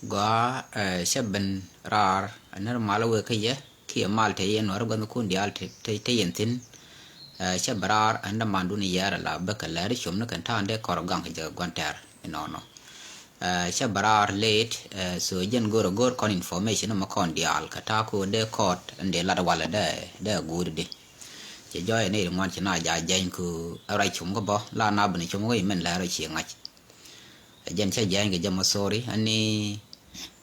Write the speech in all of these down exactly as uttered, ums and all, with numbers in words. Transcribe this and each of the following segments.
Gɔaa, eh, cä ben raar, ɛ nɛr mal wek kä yɛ, kiɛ mal te yɛn wär gua̱thkun diaal te, te, te yɛn thi̱n. Eh, cä ben raar, ɛ nɛr mandun yɛɛr ala bäkɛ lɛr com ni kɛn ta̱a̱n dee kɔr gaŋ kɛ jɛ gua̱n tɛr inɔnɔ. Eh, cä ben raar late, eh, so jɛn go̱r a go̱r kɔn information mɛ kɔn diaal kɛ ta̱a̱ ko dee kɔɔt ɛn dee lat walɛ dee, dee guut di. Cɛ jɔɔyɛ ni ri ŋuan ci na ja jɛny ku ɛ ruac com kä bɔ, la na ben com kä imen lɛr ci ŋa̱c. Ɛ jɛn cä jiany kɛ jɛ mɔ, sorry. Ani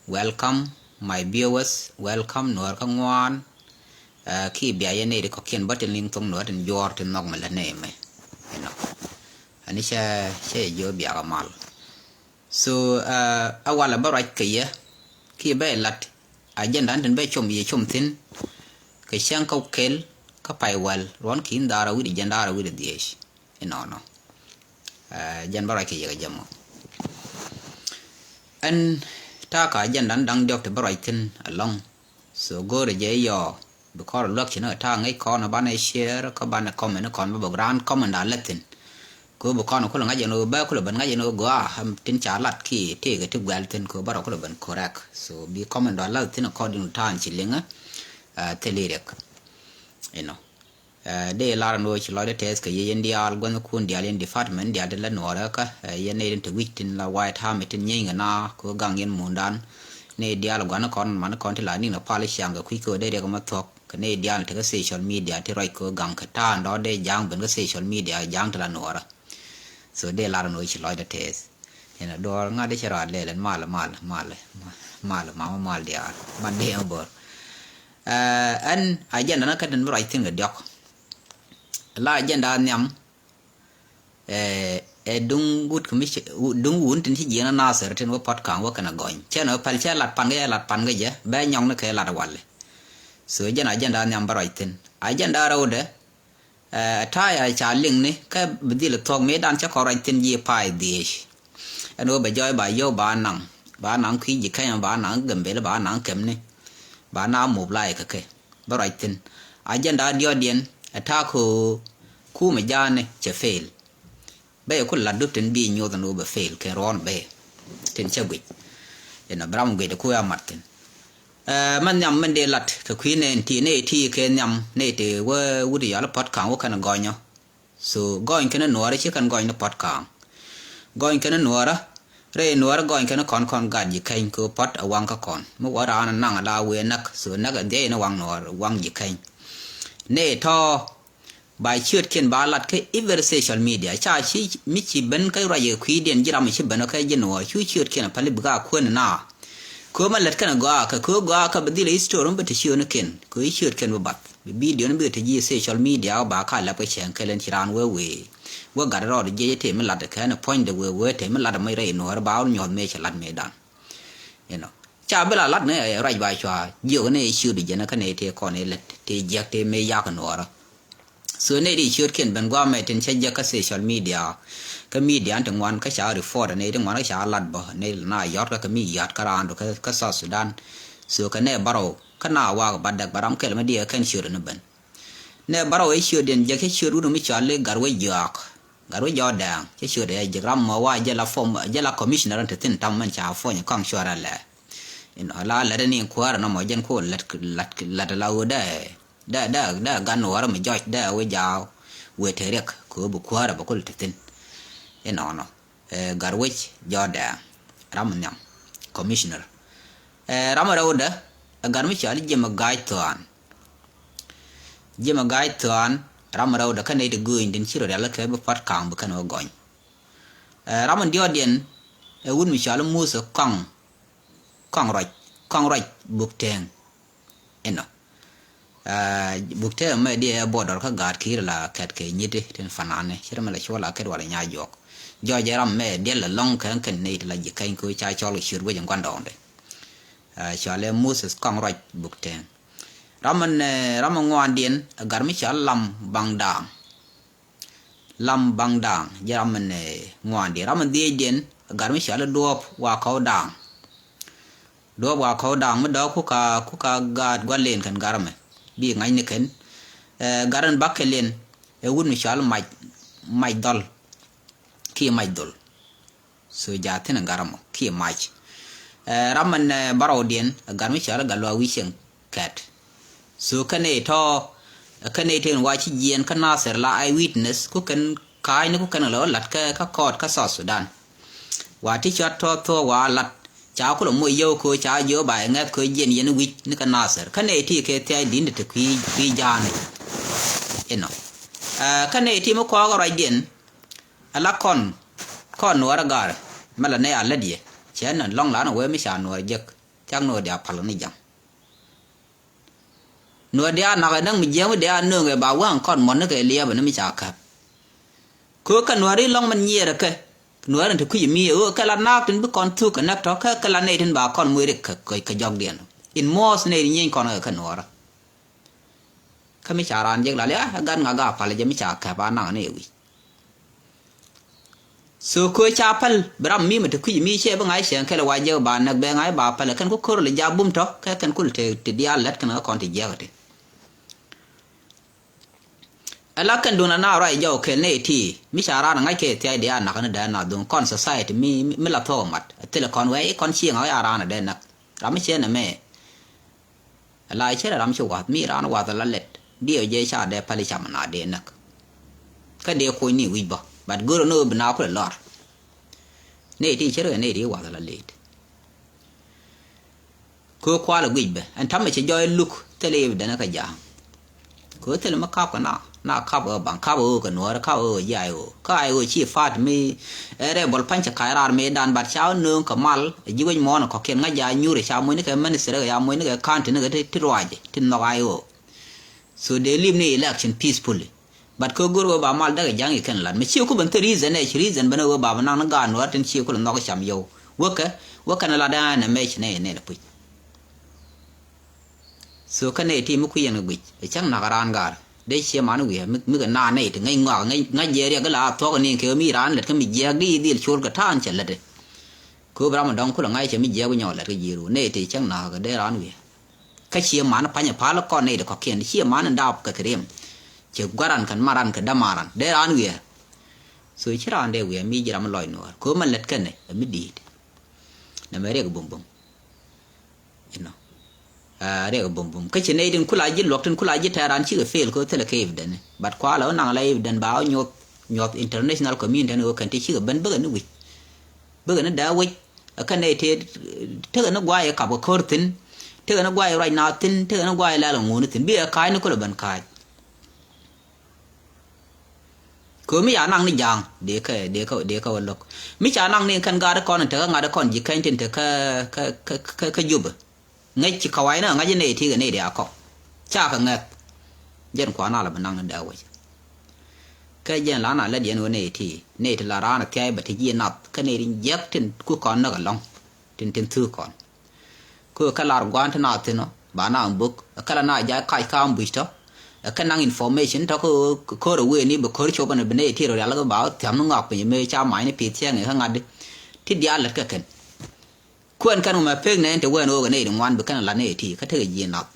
welcome my viewers, welcome Nuɔr kä ŋuan. Eh, ki bia yɛ nɛy ti kɔkiɛn bä tin liŋ thoŋ Nuɔr tin juɔɔr tin nhɔk mi lät nɛy mɛ. Inɔ. Ani cɛ, cɛ jiɔ biakä mal. So, eh, a walɛ bä ruac kɛ yɛ. Ki bä lat. Agenda tin bä com yɛ com thin. Kɛ cäŋ kä kel, kä pay wal, ruɔn kin dhara wi̱r, jɛn dhara wi̱r dhiec. Inɔnɔ. Eh, jɛn bä ruac kɛ yɛ kɛ jɛ mɔ. Ɛn ta̱a̱ ka agenda ni da̱ŋ diɔk ti bä ruac thi̱n alɔŋ. So go̱o̱rɛ jɛ yɔ, bi kɔr luäk ci ni kɛ ta̱a̱ ŋäc kɔn banɛ share kä banɛ comment kɔn bä bä ran comment a lät thi̱n. Ko bi kɔn kulɛ ŋa̱c ɛn ɣöö bä kulɛ ben ŋa̱c ɛn ɣöö gɔaa, tin ca lat ki tëëkɛ ti guɛl thi̱n ko bä rɔ kulɛ ben correct. So bi comment a lät thi̱n according to ta̱a̱n ci liŋä, eh, thil riɛk. Inɔ. Eh, dee lar ni wä ci lɔcdä tɛth kɛ yɛ yɛn diaal gua̱thkun diaal yɛn department diaal ti la Nuɔɔrä kä, eh, yɛn nɛy tin te wi̱c tin la White Army tin nyieny kɛ na ko gaŋ yɛn mundan. Nɛy diaal gua̱n kɔn man kɔn ti la niŋ na pal ciaŋ kɛ kui̱ ko dee riɛk ma thuɔ̱k kɛ nɛy diaal tekɛ social media ti ruac ko gaŋ kɛ ta̱a̱n dɔ̱ dee ja̱a̱ŋ ben kä social media ja̱a̱ŋ ti la Nuɔɔrä. So dee lar ni wä ci lɔcdä tɛth. Inɔ duɔɔr ŋa̱t i̱ cɛ rɔa lɛl ɛn mal, mal, mal, mal, mama mal diaal. Man dee ɛn bor. Eh, ɛn agenda na kä tin bi ruac thi̱n kɛ diɔk. La agenda nhiam, eh, ɛ duŋ wut kɛ mi ci, duŋ wun tin ci jiɛn a Nasir tin wä Pɔt Kaŋ wä kɛn a gɔny. Cɛn wä pɛl cɛ lat pan kɛ jɛ, lat pan kɛ jɛ, bɛ nyɔk ni kɛ lat walɛ. So jɛn agenda nhiam bä ruac thi̱n. Agenda rɛwdɛ, eh, ta̱a̱ ya ca liŋni kä bi dhil thuɔ̱k mëëdan cä kɔn ruac thi̱n ji̱ pay dhiec. Ɛn ɣöö bɛ jɔɔc ba yio̱w ba naŋ, ba naŋ kui̱ ji̱ kɛny ba naŋ gembel ba naŋ kɛmni. Ba naŋ mop la ikɛ kɛ bä ruac thi̱n. Agenda diɔ̱ɔ̱diɛn ɛ ta̱a̱ kɛ ɣöö kumɛ ja̱a̱ni cɛ fail. Bɛ yɛ ku lat dup tin bi nyoth ɛn ɣöö bɛ fail kɛ ruɔ̱ɔ̱n bɛ tin cä guic. Inɔ bi ram guic ɛ ku ya mat thi̱n. Eh, mɛn nhiam mɛn dee lat kɛ kui̱ nɛn ti nɛy ti kɛ nhiam nɛy ti wä wut yɔal Pɔt Kaŋ wä kɛn gɔnyɔ. So gɔny kɛn Nuɔɔrä ci kɛn gɔny ni Pɔt Kaŋ. Gɔny kɛn Nuɔɔrä, rɛy Nuɔɔrä gɔny kɛn kɔn kɔn gat ji̱ kɛny kɛ Pɔt a waŋ kä kɔn. Mi wä raan naŋ la wee näk, so näk a dhiɛy ni waŋ Nuɔɔr, waŋ ji̱ kɛny. Nɛy tɔ̱ ba ciötkiɛn ba lat kä every social media. Ca ci mi ci ben kä ruac yɛ kui̱diɛn ji̱ ram ci ben kä ji̱ Nuɔɔr. Cu ciötkiɛn a päli bika kuän na. Kö ma lät kɛn a gɔaa kɛ kö gɔaa kɛ bi dhil history mi bi te ciötkiɛn. Kö i̱ ciötkiɛn bi bath. Bi video ni bi te ji̱ social media ba ka lɛp kä cɛŋ kɛlɛn ci raan wee wee. Wee gat rɔɔd jiɛc te mi lat kɛ ni puɔ̱nydɛ wee wee te mi lat mi rɛy Nuɔɔr ba wä nyuɔth mëë cɛ lat mëëdan. You know. Ca bi la lat ni, eh, ruac ba cua jiök ni ciöt jɛn kä ni te kɔn ilät te jiäk te mëë yak Nuɔɔrä. So nɛy ti ciötkiɛn ben guamɛ tin cä jek kä social media. Kä media ti ŋuan kä ca report nɛy ti ŋuan kä ca lat bä nɛy la na yɔt kä kɛ mi yɔt kä raandu kä, kä South Sudan. So kɛ nɛ bärɔw kä na wak ba dɛk ba ram kɛl mi diɛ kɛn ciöt ni ben. Nɛ bärɔw i̱ ciötdiɛn jek cä ciöt wut mi cɔal i̱ Gatwec Jɔak. Gatwec Jɔak Dɛɛŋ cä ciöt ɛ jek ram mɔ wa jɛ la form, jɛ la commissioner in te thi̱n tam mɛn ca puɔ̱ny kɔaŋ cuarɛ lɛ. Inɔ la lät ni kuäärä nɔmɔ jɛn ku lät, lät, lät la ɣöö dee, dee, dee, dee gan wärä mi jɔc dee wä jaa wëë te riɛk kɛ ɣöö bi kuäärä bɛ kul te thi̱n. Inɔnɔ, eh, Gatwec Jɔak Dɛɛŋ, ram mi nhiam, commissioner. Eh, ram rɛwdɛ, eh, gat mi cɔal i̱ Jim Gac Thuan. Jim Gac Thuan, ram rɛwdɛ kä nɛy ti gööny tin ci rɔ rial kɛ bi Pɔt Kaŋ bi kɛn wä gɔny. Eh, ram in diɔɔdiɛn, eh, wut mi cɔal i̱ Muthɛ Kɔaŋ, Kɔaŋ Ruac, Kɔaŋ Ruac Buk Tɛŋ. Inɔ. Ah, Buk Tɛŋ mɛ diɛ ɛ border kä gaat ki̱i̱r la kɛt kɛ nyiti tin fanani. Ci ram la cuɔ la kɛt wala nya juɔk. Jɔɔc ɛ ram mɛ diɛl la lɔŋ kɛ kɛn nɛy ti la ji̱ kɛny kɛ ca cɔl kɛ ciöt wec in guandɔɔŋdɛ. Ah, cɔal ɛ Moses Kɔaŋ Ruac Buk Tɛŋ. Ram in, eh, ram in ŋuandiɛn, ɛ gat mi cɔal Lam Baŋ Daaŋ. Lam Baŋ Daaŋ, jɛ ram in, eh, ŋuandiɛn. Ram in dhiecdiɛn, ɛ gat mi cɔal i̱ Duɔɔp Wa Kɔw Daaŋ. Duɔɔp Wa Kɔw Daaŋ mi dɔ̱k kuka, kuka gaat gua̱n len kɛn gat ram ɛ. Bi ŋa̱cni kɛn. Eh, gat in bak kɛ len, ɛ wut mi cɔal Mac, Mac Dhɔl. Kiɛ Mac Dhol. So ja thi̱n in gat ram ɔ, kiɛ Mac. Ɛ, ram mɛn, ɛ, bärɔwdiɛn, ɛ, gat mi cɔal i̱ Gatluak Wi̱i̱ Cieŋ Kɛt. So kɛn nɛy tɔ̱, ɛ, kɛn nɛy tëë wa ci jiɛɛn kä Nathir la eye witness, ku kɛn ka̱a̱cni ku kɛn lɛ wä la̱t kä, kä kɔɔt kä South Sudan. Wa ti cuat tɔ̱ thuɔ̱k wa la̱t, ca kulɛ moc yio̱w kɛ ɣöö ca jiök ba ɛ ŋɛ̈th kɛ ɣöö jiɛn yɛn wi̱c ni kä Nathir. Kɛn nɛy ti kɛ thia̱a̱c di̱n ti te kui̱, kui̱ ja̱a̱ni. Inɔ. Ɛ, kɛn nɛy ti mi kɔɔk ruacdiɛn, ala kɔn, kɔn Nuäärä ga̱a̱rɛ, mɛ la nɛy a lät yɛ, cɛ nɔ lɔ̱ŋ la nɔ wee mi ca Nuäär jek, thia̱k Nuäär diaal pal ni ja̱ŋ. Nuäär diaal nak ɛ näk mi jiääk mi diaal nööŋɛ ba wa̱a̱ŋ kɔn muɔ̱t ni kɛ liɛpɛ ni mi ca käp. Kɛ ɣöö kɛ Nuäär i̱ lɔ̱ŋ mɛn nyiɛɛrɛ kɛ, Nuäär in te kui̱c mi ɛ ɣöö kɛ la naak tin bi kɔn thuk kɛ näk tɔ̱ kɛ, kɛ la nɛy tin ba kɔn moc rik kɛ, kɛ, kɛ jɔkdiɛn. In muɔ̱ɔ̱th nɛy ti nyieny kɔn kɛ, kɛ Nuäärä. Kä mi ca raan jek lal ya, ɛ gat ŋa ga pal jɛ mi ca kɛp a naŋ ni wi̱c. So kɛ ɣöö ca päl, bi ram mi mi te kui̱c mi cɛ bi ŋa̱c cɛŋ kɛl wa jek ba näk bɛ ŋa̱c ba päl, kɛn ku ko̱r lɛ ja bum tɔ̱, kɛ kɛn kul te, te diaal lät kɛn kä kɔn te jiɛk ti. Ala kɛn duŋ na na ruac jɔw kɛl nɛy ti, mi ca raan ŋa̱c kɛ thia̱c dee a nak ni dee na duŋ kɔn society mi, mi, mi la thuɔk mat. Thilɛ kɔn wee, kɔn cieŋ a ya raan dee nak. Ram mi cɛ nɛ mɛ. Ala cɛ ram ci wath, mi raan wath la lɛt. Diɛ jɛ ca dee pali cam na dee nak. Kä dee kuɔny ni wi̱c bä. But gör ni bi na kulɛ lɔr. Nɛy ti cɛ rɛ nɛy ti wath la lɛt. Kɛ ɣöö kualɛ guic bɛ ɛn ta̱mɛ cɛ jɔɔc luk thilɛ i̱ bi dɛn kä ja̱a̱ŋ. Kɛ ɣöö thilɛ mi kap kɛ na, na kap ɣä baŋ, kap ɣä kɛ Nuäärä, kap ɣä ji̱ I O. Kä I O ci fa̱a̱t mi, ɛ, rɛy bɔl pa̱ny cɛ ka̱c raar mëëdan, but ca ɣä nööŋ kɛ mal ɛ ji̱ wec muɔ̱ɔ̱n kɔ̱kiɛn ŋa̱c ja̱ nyuur ɛ ca moc ni kɛ ministry kɛ, ca moc ni kɛ county ni kɛ ti, ti ruacɛ ti nhɔk I O. So dee lip ni election peacefully. But kä go̱r wee ba mal däk ɛ ja̱ŋ i̱ kɛn lat. Mɛ ciɛ ku ben thil reason ɛ ci reason ben ɛ wee ba bɛ naŋ ni gaat Nuäär tin ciɛ ku lɛ nhɔk cam yio̱w. Wekɛ, wekɛ ni lat ɛn ɛ mɛc nɛ nɛ puc. So kä nɛy ti mi kui̱ yɛn kɛ guic ɛ cäŋ nak raan gaar. Dee ciɛ man wi̱i̱ mi, mi kɛ naan nɛy ti ŋäc ŋɔak ŋäc, ŋäc jɛ riɛk la thuɔk ni kɛ mi raan lät kä mi jiɛɛk di dhil col kɛ ta̱a̱n cɛ lät. Kɛ wee bi ram mi dɔ̱ŋ kulɛ ŋa̱c cɛ mi jiɛɛk bi nyɔk lät kä ji̱ ru. Nɛy ti cäŋ nak kɛ dee raan wi̱i̱. Kä ciɛ man pa̱nyɛ pal kɔn nɛy ti kɔ̱kiɛn, ciɛ man in dap kɛ kɛ riɛm. Cɛ gua̱ran kɛn maran kɛ dämaran dee raan wiɛɛr. So ci raan dee wiɛɛr mi ji̱ ram mi lɔc Nuäär kɛ ɣöö mɛn lät kɛnɛ ɛ mi di̱i̱t. Nɛmɛ riɛk bumbum. Inɔ. Aa, riɛk bumbum kä ci nɛy tin kula ji̱ luɔk tin kula ji̱ tɛɛr raan cikɛ fail kɛ ɣöö thilɛ kɛ evidence. But kualɛ ɣöö naŋ la evidence ba ɣä nyuɔth, nyuɔth international community ni ɣöö kɛn ti cikɛ ben bikɛ ni wi̱c. Bikɛ ni dee wec. Ɛ kɛn nɛy tëë tekɛ ni guay ɛ kap kɛ ko̱r thi̱n. Tekɛ ni guay ɛ ruac naath thi̱n. Tekɛ ni guay ɛ lɛl kɛ ŋuuni thi̱n. Bi ɛ ka̱a̱c ni kulɛ ben ka̱a̱c. Kɛ mi ca naŋ ni ja̱a̱ŋ dee kä, dee kä, dee kä wä lo̱k. Mi ca naŋ ni kɛn gaat kɔn in tekä ŋa̱t kɔn ji̱ kɛny tin tekä kä, kä, kä, kä, kä Jubɛ. Ŋäc ci kaway ni ŋa̱c nɛy ti kɛ nɛy ti a kɔk. Ca kɛ ŋäth. Jɛn kuan a la bi naŋ ni dee wec. Kä jɛn la na lät yɛn wä nɛy ti, nɛy ti la raan thiay bɛ ti ji̱ nath kä nɛy ti jiɛk tin ku kɔn näk ɛlɔ̱ŋ. Tin, tin thuk kɔn. Ku kä lar gua̱a̱n ti na thi̱n ɔ ba na buk kä la na ja̱ kac ka buc tɔ. Kä naŋ information tɔ kä ko̱r ɛ wen i̱ bɛ ko̱r cop ɛn bi nɛy ti rɔ rial kä ba thiam ni ŋɔak piny mëë ca mac ni pi̱i̱ thiɛŋ kä ŋa̱t di. Ti diaal lät kä kɛn. Kuɛn kɛn ŋu mɛ pek nɛn te wɛn ɣöö kɛ nɛy ti ŋuan bi kɛn la nɛy ti kä tekɛ ji̱ nath.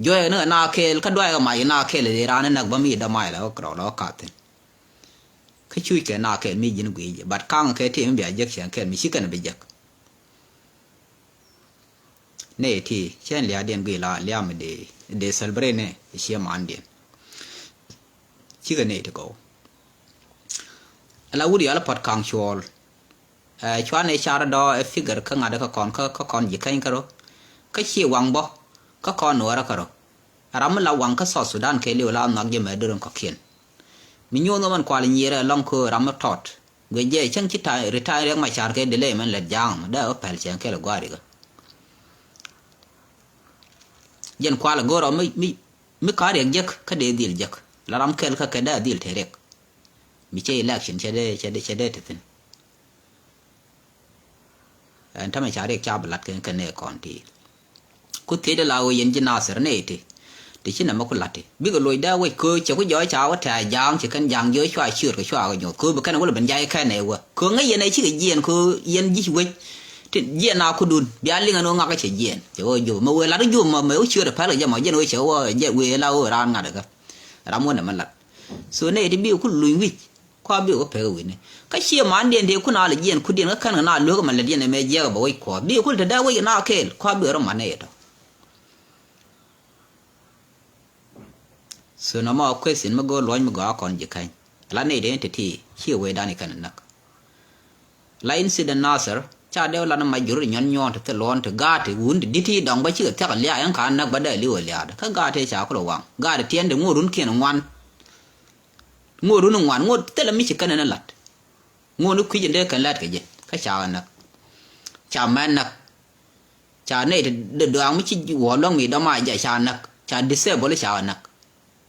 Juɔyɛ ni kɛ na kɛɛl kä duayɛ kɛ mac kɛ na kɛɛl ɛ raan ni näk bä mi dämac la wä kɛ rɔk la wä kath thi̱n. Kä cuc kɛ na kɛɛl mi ji̱n guic jɛ but ka̱ŋ kɛ ti mi bia jek cɛn kɛɛl mi ci kɛn bi jek. Nɛy ti cɛn lia̱a̱diɛn guic la lia̱a̱ mi dee, dee celebrate ni cie mandiɛn. Cikɛ nɛy ti gɔw. Ala wut yal pɔt ka̱ŋ cuɔl. Ɛ, cuanɛ car dɔɔ ɛ figure kä ŋa̱t kä kɔn kä, kä kɔn ji̱ kɛny kärɔ. Kä ci waŋ bɔ kä kɔn nuɔɔrä kärɔ. Ram mi la waŋ kä South Sudan kɛ liw la nhɔak jɛ mɛ dörän kɔ̱kiɛn. Mi nyuɔ̱th ŋä mɛn kual nyier ɛ lɔŋ köö ram mi tɔt. Guic jɛ cäŋ ci ta̱a̱ ri ta̱a̱ riɛk ma car kɛ delay mɛn lɛt ja̱a̱ŋ mɛ dee ɛ pɛl cɛn kɛl ɛ gua̱a̱r ikä. Jɛn kual ɛ go̱r ɔ mi, mi, mi ka̱a̱ riɛk jek kä dee dhil jek. La ram kɛl kä kɛ dee dhil te riɛk. Mi cɛ election cɛ dee, cɛ dee, cɛ dee te thi̱n. Ɛn tämɛ ca riɛk ca bi la̱t kɛn kɛn nɛ kɔn ti. Ku thiecdä la ɣöö yɛn ji̱ Nathir nɛ iti. Ti ci nɛmɛ ku la̱t ti bikɛ loc dee wec köö cɛ ku jɔɔc ca wä tɛ̈ ja̱a̱ŋ ci kɛn ja̱a̱ŋ jiö cua ciööt kɛ cua kɛ nyuɔth köö bi kɛn wä lɛ ben ja̱a̱ŋ kɛn nɛ wä köö ŋäc yɛn ɛ cikɛ jiɛɛn köö yɛn ji̱ wec. Ti jiɛɛn na kudun bia liŋ ɛn ɣöö ŋakä cɛ jiɛɛn cɛ wä jop mɛ wee la̱t jop mɛ wee ciööt ɛ pɛl kɛ jɛ mɔ jɛn wee cɛ wä jɛ wee la wä raan ŋa̱t ɛ kɛ. Ram wä nɛmɛ la̱t. So nɛ iti bikɛ ku luny wi̱c. Kua bi wä pek wi̱ni. Kä ciɛ mandiɛn tëë kun a lɛ jiɛn kutdiɛn kä kän kɛ na luek mɛ lɛ diɛn ɛmɛ jiɛk bɛ wec kuɔth. Bi kul te dee wec na kɛɛl kua bi rɔ man nɛ yɛ tɔ. So nɔmɔ a question mi go̱o̱r luɔ̱ny mi gɔaa kɔn ji̱ käny. La nɛy dee ni te ti ciɛ wecdan i̱ kɛn näk. La incident Nasir ca dee lan ma jur nyɔn nyɔɔn te thil luɔn te gaat te wun te di̱t ti dɔŋ bä cikɛ thiak liaak ɛn ka näk bä dee li̱w ɛ liaak kä gaat te ca kulɛ waŋ gaat te tiɛn te ŋo̱o̱run kiɛn ŋuan. Ŋo̱o̱run ŋuan ŋo̱o̱r thilɛ mi ci kɛn ni lat. Ŋo̱o̱run kui̱c in dee kɛn lɛt kɛ jɛ kä ca ɣä näk. Ca mɛn näk. Ca nɛy te dee duaak mi ci wä luäŋ mi dɔma jɛ ca näk ca disable ca ɣä näk.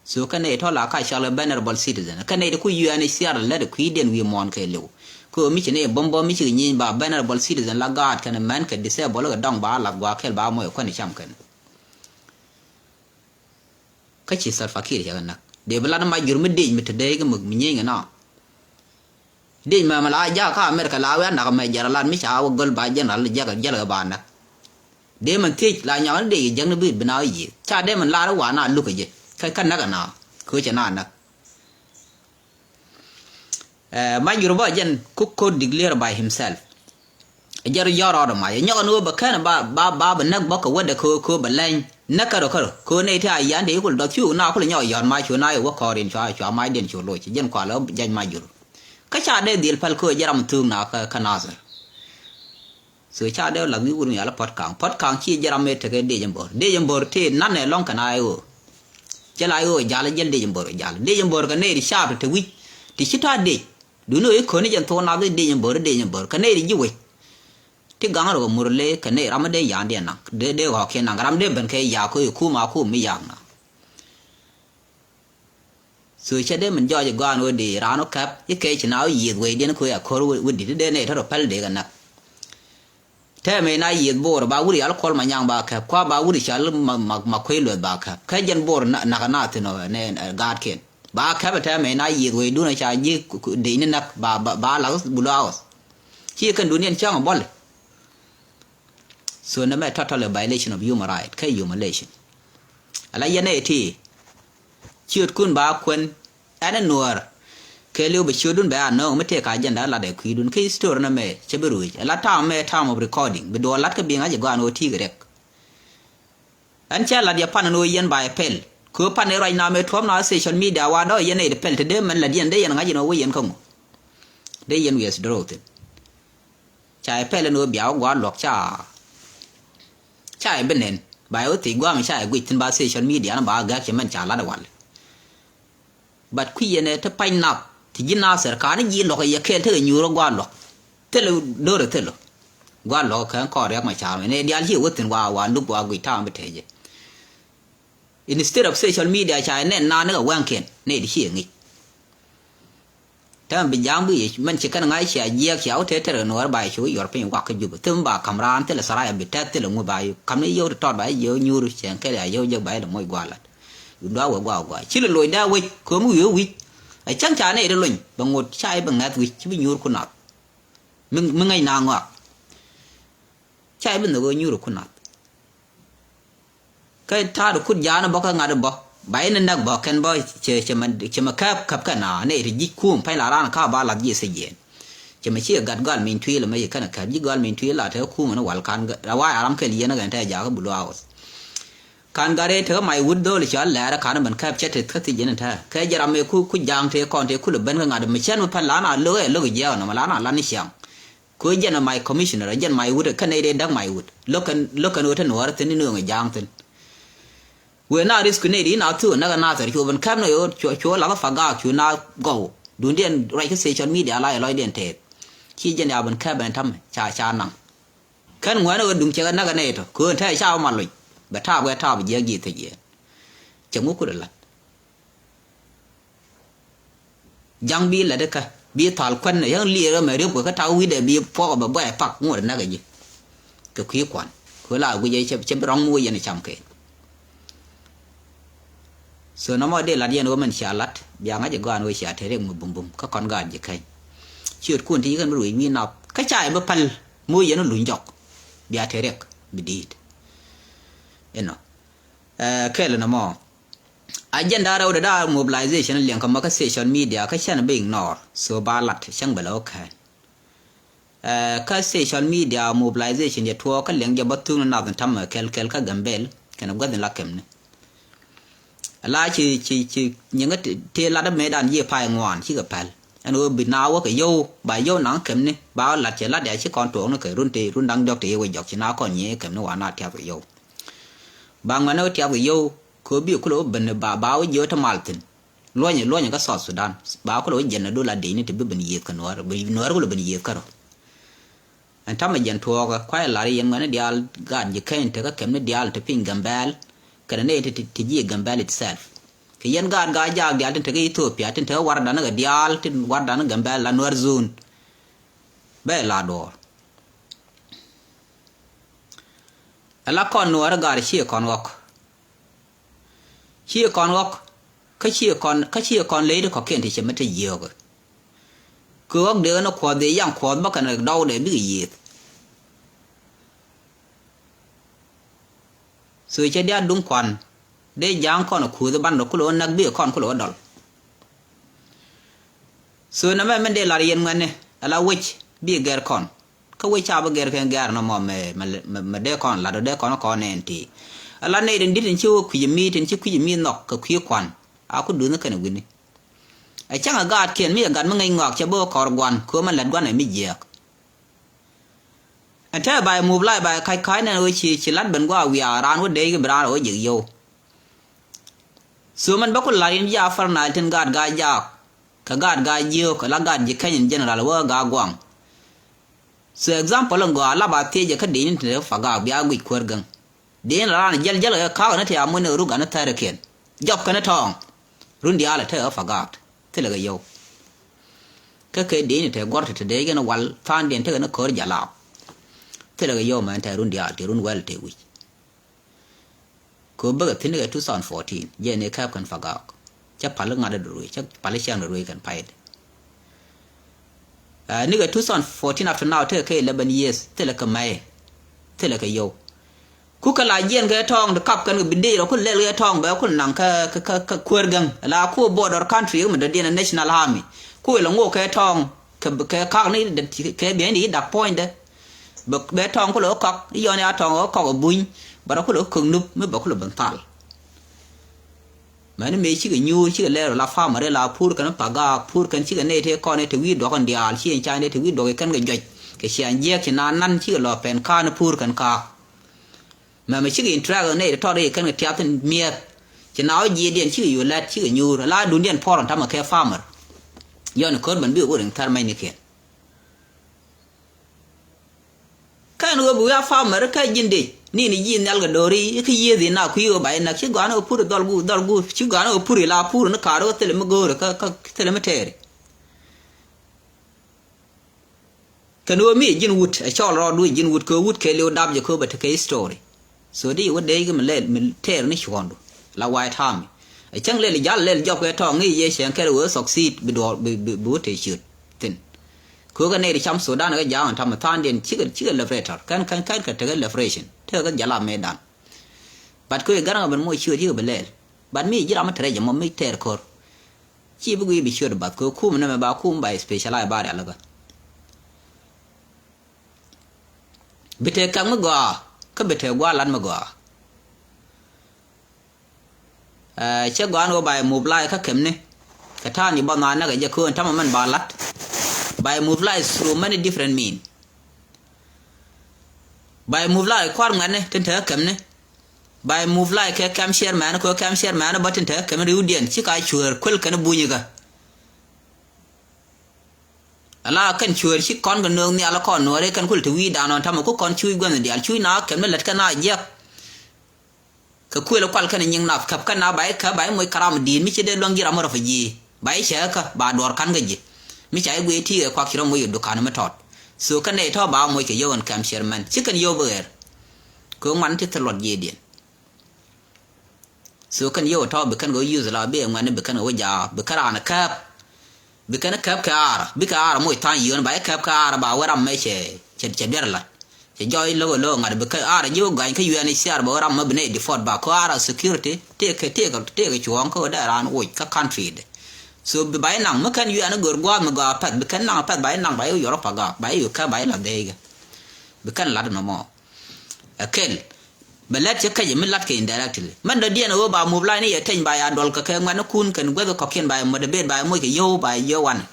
So kä nɛy tɔ̱ la ka cɔl kɛ vulnerable citizen kä nɛy ti ku U N H C R lät kui̱diɛn wi̱i̱ muɔ̱ɔ̱n kɛ liw. Kɛ ɣöö mi ci nɛy bämbä mi ci kɛ nyieny ba vulnerable citizen la gaat kɛn mɛn kɛ disable kɛ dɔŋ ba lath gua̱a̱k kɛl ba moc kɛ kuän cam kɛn. Kä ci Salva Kiir cɛ kɛ näk dee bi lat ma jur mi dec mi te dee kɛ mi nyieny kɛ nɔ. Dec mɛmɛ la jak kä America la wee a nak mɛ jɛr a lat mi ca wä göl ba general jɛk a jɛl kɛ ba näk. Dee mɛn thiec la nyɔk ni dec kɛ jɛk ni bi bi na wä yiëë ca dee mɛn lar wa na luk kɛ jɛ kä kä näk a na kɛ wä cɛ na näk. Ɛ ma jur bä jɛn ku ko declare by himself. Jɛr jɔr rɔɔd ma yɛ nyɔk ni wä bɛ kɛn ba ba ba bɛ näk bä kɛ wädɛ kɛ kɛ bɛ lɛny näk kärɔ kärɔ kɛ nɛy ti a yan dee kul dɔth cu na kul nyɔk yɔt ma cu na yɛ wä kɔɔr in cua cua ma diɛn cu loc jɛn kual ɛ jɛc ma jur. Kä ca dee dhil päl köö jɛ ram thuuk na kä, kä Nasir. So ca dee lath wi̱i̱ wur mi yal Pɔt Kaŋ. Pɔt Kaŋ ci jɛ ram mëë tekɛ dec in bo̱r. Dec in bo̱r tëë nanɛ lɔŋ kɛn I O. Jɛl I O jal, jɛl dec in bo̱r jal. Dec in bo̱r kɛ nɛy ti caap ti te wi̱c. Ti ci ta̱a̱ dec. Duni wec köni jɛn thok nath i̱ dec in bo̱r, dec in bo̱r. Kɛ nɛy ti ji̱ wec. Ti gaŋ rɔ kɛ mur le kɛ nɛy ram mi dee ya̱a̱ŋdiɛn naŋ. Dee, dee ɣɔ̱kiɛn naŋ. Ram dee ben kɛ ya̱a̱k köö i̱ kum a kum mi ya̱a̱k naŋ. So cɛ dee min jɔɔc i̱ gɔaan ɣöö di raan wä kɛp i̱ kɛ ci na wä yiëth wecdiɛn ko̱ ya ko̱r wä di̱t i̱ dee nɛy tɔ̱ rɔ päl dee kɛ näk. Tɛmɛ ina yiëth bo̱o̱r ba wut i̱ yal kuɔl ma nyaŋ ba kɛp kua ba wut i̱ cal ma, ma, ma kuec lueth ba kɛp kɛ jɛn bo̱o̱r na, nak na thin ɔ nɛ, nɛ gaatkiɛn ba kɛp tɛmɛ ina yiëth wecdun ca ji̱ dec ni näk ba, ba, ba lak bulu a ɣɔth. Ci kɛn duniɛn cäŋ ɔ bɔl. So nɛ mɛ totally violation of human right kɛ humiliation. Ala yɛn ɛ ti ciötkun ba kuɛn ɛn ɛ nuɔɔr. Kɛ liw bɛ ciötdun bɛ a nööŋ mi tëë ka agenda lat ɛ kui̱dun kä history nɛ mɛ cɛ bi ruec ala ta̱a̱m mɛ ta̱a̱m of recording bi duɔɔr lat kä bi̱i̱ŋ a jɛ gɔaan ɣöö ti̱i̱ kɛ riɛk. Ɛn cɛ lat yɛ pan ɛn ɣöö yɛn ba yɛ pɛl kɛ ɣöö pan ɛ ruac na mɛ tuɔ̱m na social media wa dɔ̱ yɛn ɛ ti pɛl te dee mɛn lat yɛn dee yɛn ŋa̱c yɛn ɣöö wä yɛn kä ŋu. Dee yɛn wiɛth dee ro̱o̱ thi̱n. Ca yɛ pɛl ɛn ɣöö bia wä gua̱a̱r luɔk ca ca yɛ bi nɛn ba yɛ wä thiec gua̱a̱m ca yɛ guic thi̱n ba social media ni ba gäk cɛ mɛn ca lat ɛ wal. But kui̱ yɛn ɛ ti pa̱ny nath ti ji̱ Nasir ka̱n ji̱ luɔk ɛ yɛ kɛɛl tekɛ nyuur ɛ gua̱a̱r luɔk. Thilɛ do̱r ɛ thilɛ gua̱a̱r luɔk kɛ kɔn riɛk ma ca̱r mɛ nɛ diaal ci ɛ wä thi̱n wa wa luk wa guic ta̱a̱m bi tɛcɛ. Instead of social media ca yɛ nɛn naan ni kɛ wɛŋkiɛn nɛ di ci yɛ ŋic. Täämɛ bi ja̱a̱ŋ bi yɛ mɛn ci kɛn ŋa̱c cia jiɛɛk cia wä tëë tɛr kɛ nuɔɔr ba yɛ ci wä yuɔr piny wak kä Jubɛ thim ba ka̱m raan thilɛ tharac a bi tɛth thilɛ ŋu ba yɛ ka̱m ni yio̱w ti tɔt ba yɛ jiɛ wä nyuur cɛɛŋ kɛl ya yio̱w jek ba yɛ lɛ moc gua̱a̱r lat. Bi duaak wee gua̱a̱k gua̱a̱k ci lɛ loc dee wec kömi wi̱i̱ wä wi̱c. A cäŋ ca nɛy ti lony bɛ ŋot ca yɛ bi ŋɛth wi̱c ci bi nyuur ku nath. Mi, mi ŋäc na ŋɔak. Ca yɛ bi nhök ɣöö nyuur ku nath. Kä ta̱a̱du kut ja̱a̱n bä kä ŋa̱t bä ba in näk bä kɛn bä cɛ cɛ mɛ cɛ mɛ käp käp kɛn a nɛy ti ji̱ kum pɛny la raan ka ba lath ji̱ thiec yɛn. Cɛ mɛ ci gat gɔal min tuil mɛ ci kɛn käp ji̱ gɔal min tuil la te kum ni wal kan ra wa aram kɛl yɛn kɛn te jakä bulu a ɣɔth. Kan gat rɛy te kä may wut dhol cɔal lɛɛr kan ben käp cɛ te kä thiec yɛn te kɛ jɛ ram mɛ ku ku ja̱a̱ŋ te kɔn te kulɛ ben kä ŋa̱t mɛ cɛn mɛ pɛn la na lo̱k ɛ lo̱k jiɛɛk nɔmɔ la na lan ni ciaŋ. Kö jɛn a my commissioner a jɛn my wut kä nɛy dee däk my wut lo̱k kɛn lo̱k kɛn wut te nuɔɔr thi̱n ni nööŋ ja̱a̱ŋ thi̱n. Wëë na risk nɛy di na thuk näk a nathɛr cu ben käp ni ɣöö cu cu lath a pagaak cu na gɔw. Duundiɛn ruac kä social media la yɛ lɔcdiɛn tɛɛth. Ci jɛn ya ben käp ɛn ta̱mɛ ca ca naŋ. Kän ŋuɛ̈ni ɣöö duŋ cɛ kɛ näk a nɛy tɔ kö ɛn tɛ̈ ca wä mal loc. Bɛ taap kɛ taap jiɛk ji̱ thiec yɛn. Cɛ ŋu kut a la̱t. Ja̱ŋ bi lät ikä bi thal kuän yäŋ liɛɛr ɛmɛ riöp kɛ kä tak wi̱dɛ bi puɔk ɛ bɛ buay pak ŋot ɛ näk ɛ ji̱. Kɛ kui̱ kuan kɛ la guic ɛ cɛ bi rɔ̱ŋ mi wä yɛn ɛ cam kɛ. So nɔmɔ dee lat yɛn wä mɛn cia lat bia ŋa̱c ɛ gɔaan wä cia te riɛk mi bumbum kä kɔn gaat ji̱ käny. Ciötkun ti ci kɛn bi ruëëc wi̱i̱ nath kä ca yɛ bi päl mi wä yɛn wä luny jɔk. Bia te riɛk bi di̱i̱t. Inɔ. Ɛ kɛl nɔmɔ. Agenda rɛwdɛ da̱a̱ mobilization liɛŋ kä ma kä social media kä cɛn bi ignore. So ba lat cäŋ bɛ lɛ wä kään. Ɛ, kä social media mobilization jɛ tuɔɔk kä liɛŋ jɛ bä thuŋ ni nath ni ta̱mɛ kɛl kɛl kä Gambel kɛnɛ guäth ni la kɛmni. Ala ci, ci, ci nyiŋä ti, ti lat mëëdan ji̱ pay ŋuan cikɛ päl. Ɛn ɣöö bi na wä kɛ yio̱w, ba yio̱w naŋ kɛmni, ba wä lat cɛ lat ya ci kɔn tuɔɔkni kɛ run ti, run da̱ŋ diɔ̱k ti yio̱w wä jɔk ci na kɔn nyiee kɛmni wa na tiath kɛ yio̱w. Ba ŋuɛ̈tni wä tiath kɛ yio̱w, kɛ ɣöö bi kulɛ wä ben ba, ba wä jiö ti mal thi̱n. Luɔ̱nyɛ, luɔ̱nyɛ kä South Sudan. Ba kulɛ wä jiɛn a dol a dec ni ti bi ben yiëëth kɛ Nuäär, bi Nuäär kulɛ ben yiëëth kärɔ. Ɛn ta̱mɛ jɛn tuɔɔkä, kuayɛ lar yɛn ŋuɛ̈tni diaal gaat ji̱ keny tekä kɛmni diaal ti piny Gambɛl, kɛnɛ nɛy ti, ti, ti ji̱ Gambɛl itself. Kɛ yɛn gaat Gaa-jaak diaal tin tekä Ethiopia, tin tekä wardan kɛ diaal, tin wardan Gambɛl la Nuäär zone. Bɛ la duɔɔr. Ala kɔn Nuäär gaat ciɛ kɔn ɣɔk. Ciɛ kɔn ɣɔk, kä ciɛ kɔn, kä ciɛ kɔn ley ti kɔ̱kiɛn ti cɛ mi te jiöökä. Kɛ ɣɔk dee ɣän ɛ kuɔth dee yaŋ kuɔth bä kɛn rɛk dɔw dee bikɛ yiëëth. So cɛ diaal duŋ kuan, dee ja̱a̱ŋ kɔn ɛ kuuth ɛ ban rɔ kulɛ ɣän näk bikɛ kɔn kulɛ ɣän dɔl. So nɛmɛ min dee lar yɛn ŋuɛ̈tni, ala wec bi gɛr kɔn. Kä wec ca bi gɛr kɛn gɛr nɔmɔ mɛ, mɛ, mɛ, mɛ dee kɔn lat, dee kɔn kɔn nɛn ti. Ala nɛy tin di̱t tin ci wä kui̱c mi, tin ci kui̱c mi nhɔk kɛ kui̱ kuan. A ku duŋni kɛn wi̱ni. Ɛ cäŋ ɛ gaatkiɛn mi ɛ gat mi ŋäc ŋɔak cɛ bi wä kɔr guan, kɛ ɣöö mɛ lät guan ɛ mi jiääk. Ɛn te ba yɛ move live ba yɛ ka̱c ka̱c nɛn ɣöö ci, ci lat ben gua̱a̱ wiaa raan wä dee ki bi raan rɛ wä jek yio̱w. So mɛn bä ku la̱r in ji̱ Upper Nile tin gaat Gaa-jaak, kɛ gaat Gaa-jiök, kɛ la gaat ji̱ keny in general wä Gaa-guaŋ. So example in gɔaa la ba thiecɛ kä di̱i̱n in te Pagaak bia guic kuäär gäŋ. Di̱i̱n la raan jäl jäl kɛ ka̱a̱k ni te amuɔ̱n ni ruk ani thärikiɛn. Jɔp kɛn tɔ̱ɔ̱ŋ. Run diaal ɛ te ɣä Pagaak. Thilɛ kɛ yio̱w. Kä kɛ di̱i̱n in te guɔ̱r te te dee kɛn wal tha̱a̱ŋdiɛn tekɛ ni ko̱r jalaap. Thilɛ kɛ yio̱w mɛn te run diaal te run wɛl te wi̱c. Kɛ ɣöö bäkɛ thi̱n ni kɛ two thousand fourteen, jɛ ni kääp kɛn Pagaak. Cä pal i̱ ŋa̱t i̱ ruëë, cä pal i̱ ciaŋ i̱ ruëë kɛn paydi. Ɛ, ni kɛ two thousand fourteen up to now, tekɛ kɛ eleven years, thilɛ kɛ mɛy, thilɛ kɛ yio̱w. Ku kɛ la jiɛn kɛ tɔ̱ɔ̱ŋ ti kap kɛn kɛ bi dee rɔ ku lɛl kɛ tɔ̱ɔ̱ŋ bɛ ku naŋ kä, kä, kä, kä kuäär gäŋ. La ku border country, mi dɔ̱diɛn ɛ national army. Ku ilɛ ŋok kɛ tɔ̱ɔ̱ŋ, kɛ, kɛ kak ni, kɛ biɛni i̱ dak puɔ̱nydɛ. Bɛ, bɛ tɔŋ kulɛ wä kɔk, i̱ yɔn ya tɔŋ wä kɔk ɛ buny, bɛ rɔ kulɛ wä kök nup, mi bɛ kulɛ ben thal. Mɛni mëë cikɛ nyuur, cikɛ lɛr la family la pur kɛn Pagaak, pur kɛn cikɛ nɛy tëë kɔn i̱ te wi̱i̱ duɔk in diaal, ci in ca nɛy te wi̱i̱ duɔk i̱ kɛn kɛ juɔc, kɛ ciaŋ jiɛɛk ci naan nan cikɛ lɔ pɛn ka̱a̱n i̱ pur kɛn ka̱a̱k. Mɛmɛ cikɛ interact nɛy te tɔt i̱ kɛn kɛ tiath in miɛth, ci na wä jiɛɛdiɛn cikɛ yio̱w lɛt, cikɛ nyuur, la duundiɛn puɔr in tamɛ kɛ family. Yɔn i̱ ko̱r ben bi wä riŋ thär mɛcnikiɛn. Kɛn ɣöö bi wi̱i̱ a family kä ji̱n dec ni ni ji̱ nhial kɛ do̱ri kä yiëëthi na kui̱ ɣöö ba inäk ci gɔ̱a̱n ɣöö pur dhɔl guur dhɔl guur ci gɔ̱a̱n ɣöö pur ila pur ni kaar ɣöö thilɛ mi go̱o̱ri kä, kä thilɛ mi tɛɛri. Kɛn ɣöö mi ji̱n wut ɛ cɔl rɔɔdu ji̱n wut kɛ wut kɛ liw dap jɛ kɛ ɣöö bɛ tekɛ history. So di wä dee kɛ mi lɛl mi tɛɛr ni cuɔ̱ɔ̱ŋdu la White Army. Ɛ cäŋ lɛl jal lɛl jɔp kɛ tɔɔŋ ŋi̱i̱c yɛ cɛŋ kɛl wee succeed bi duɔɔr bi, bi, bi wä tëë ciöt thi̱n. Kɛ wä kɛ nɛy ti cam Sudan kɛ ja̱a̱ŋ tamɛ tha̱a̱ŋdiɛn cikɛ, cikɛ liberate. Kɛn, kɛn, kɛn kɛ tekɛ liberation tekɛ kɛ jala mëëdan. But kɛ wee gɛr ŋa ben moc ciöt cikɛ bi lɛl. But mi ji̱ ram mi tɛrɛ jɛ mɔ mi tɛɛr ko̱r. Ci bi guiy bi ciöt bath kɛ kum nɛmɛ ba kum ba specialize ba rialikä. Bi te kɛk mi gɔaa kä bi te gua̱a̱r lat mi gɔaa. Ɛ, cɛ gɔaa ni wä ba yɛ move live kä kɛmni. Kɛ ta̱a̱n i̱ bä nhan näk ɛ jɛ köön tamɛ mɛn ba lat. Ba yɛ move live through many different mean. Ba yɛ move live kua̱r ŋuɛ̈tni tin te kä kɛmni. Ba yɛ move live kɛ camp chairman kɛ camp chairman bä tin te kä kɛmni riwdiɛn ci ka cuëër kuël kɛn bunyä kä. Ala kɛn cuëër ci kɔn kɛ nööŋ nhial kɔn nuɔɔri kɛn kul te wi̱i̱ da̱a̱n ɔn tamɛ ku kɔn cuuc guänh diaal cuuc na kɛmni lät kɛn a jiɛk. Kɛ kuël kual kɛn nyiŋ nath käp kɛn na ba i̱ käp ba i̱ moc karam di̱i̱t mi ci dee luäŋ ji̱ ram mi rɔ pɛ ji̱ ba i̱ cɛ kä ba duɔr ka̱n kä ji̱. Mi ca i̱ guiy ti̱i̱ kɛ kuak ci rɔ moc i̱ dukan mi tɔt. So kɛn nɛy tɔ̱ ba moc kɛ yio̱w ɛn kɛm chairman ci kɛn yio̱w bi ɣɛr. Kɛ ŋuan ti thil luɔt jiëëdiɛn. So kɛn yio̱w tɔ̱ bi kɛn kɛ wä use la bi ɛ ŋuan bi kɛn kɛ wä jaak bi kɛn raan käp. Bi kɛn käp kɛ aar bikɛ aar moc tha̱a̱ŋ yio̱w ba i̱ käp kɛ aar ba wä ram mɛ cɛ, cɛ, cɛ biɛr lat. Jɔɔc lo̱k lo̱k ŋa̱t bi kä ara ji̱ wä gany kä U N H C R bɛ wä ram mä bi nɛy deport ba kä ara security tëëkɛ tëëkɛ tëëkɛ cuɔ̱ɔ̱ŋ kä wä dee raan woc kä country de. So bi ba inaŋ mi kɛn U N gör gua̱a̱th mi gɔaa pɛth bi kɛn naŋ pɛth ba inaŋ ba i̱ yɔrɔ pa gɔaa ba i̱ kɛ ba i̱ la dhɛy kɛ. Bi kɛn lat nɔmɔ. Ɛ kɛl. Bɛ lɛt cɛ kɛc mi lat kɛ indirectly. Mɛn dɔ diɛn ɛ ɣöö ba move line ni yɛ teny ba ya duɔl kɛ kɛ ŋuɛ̈tnikun kɛn guäth kɔ̱kiɛn ba yɛ motivate ba yɛ moc kɛ yio̱w ba yɛ yio̱w wanɛ.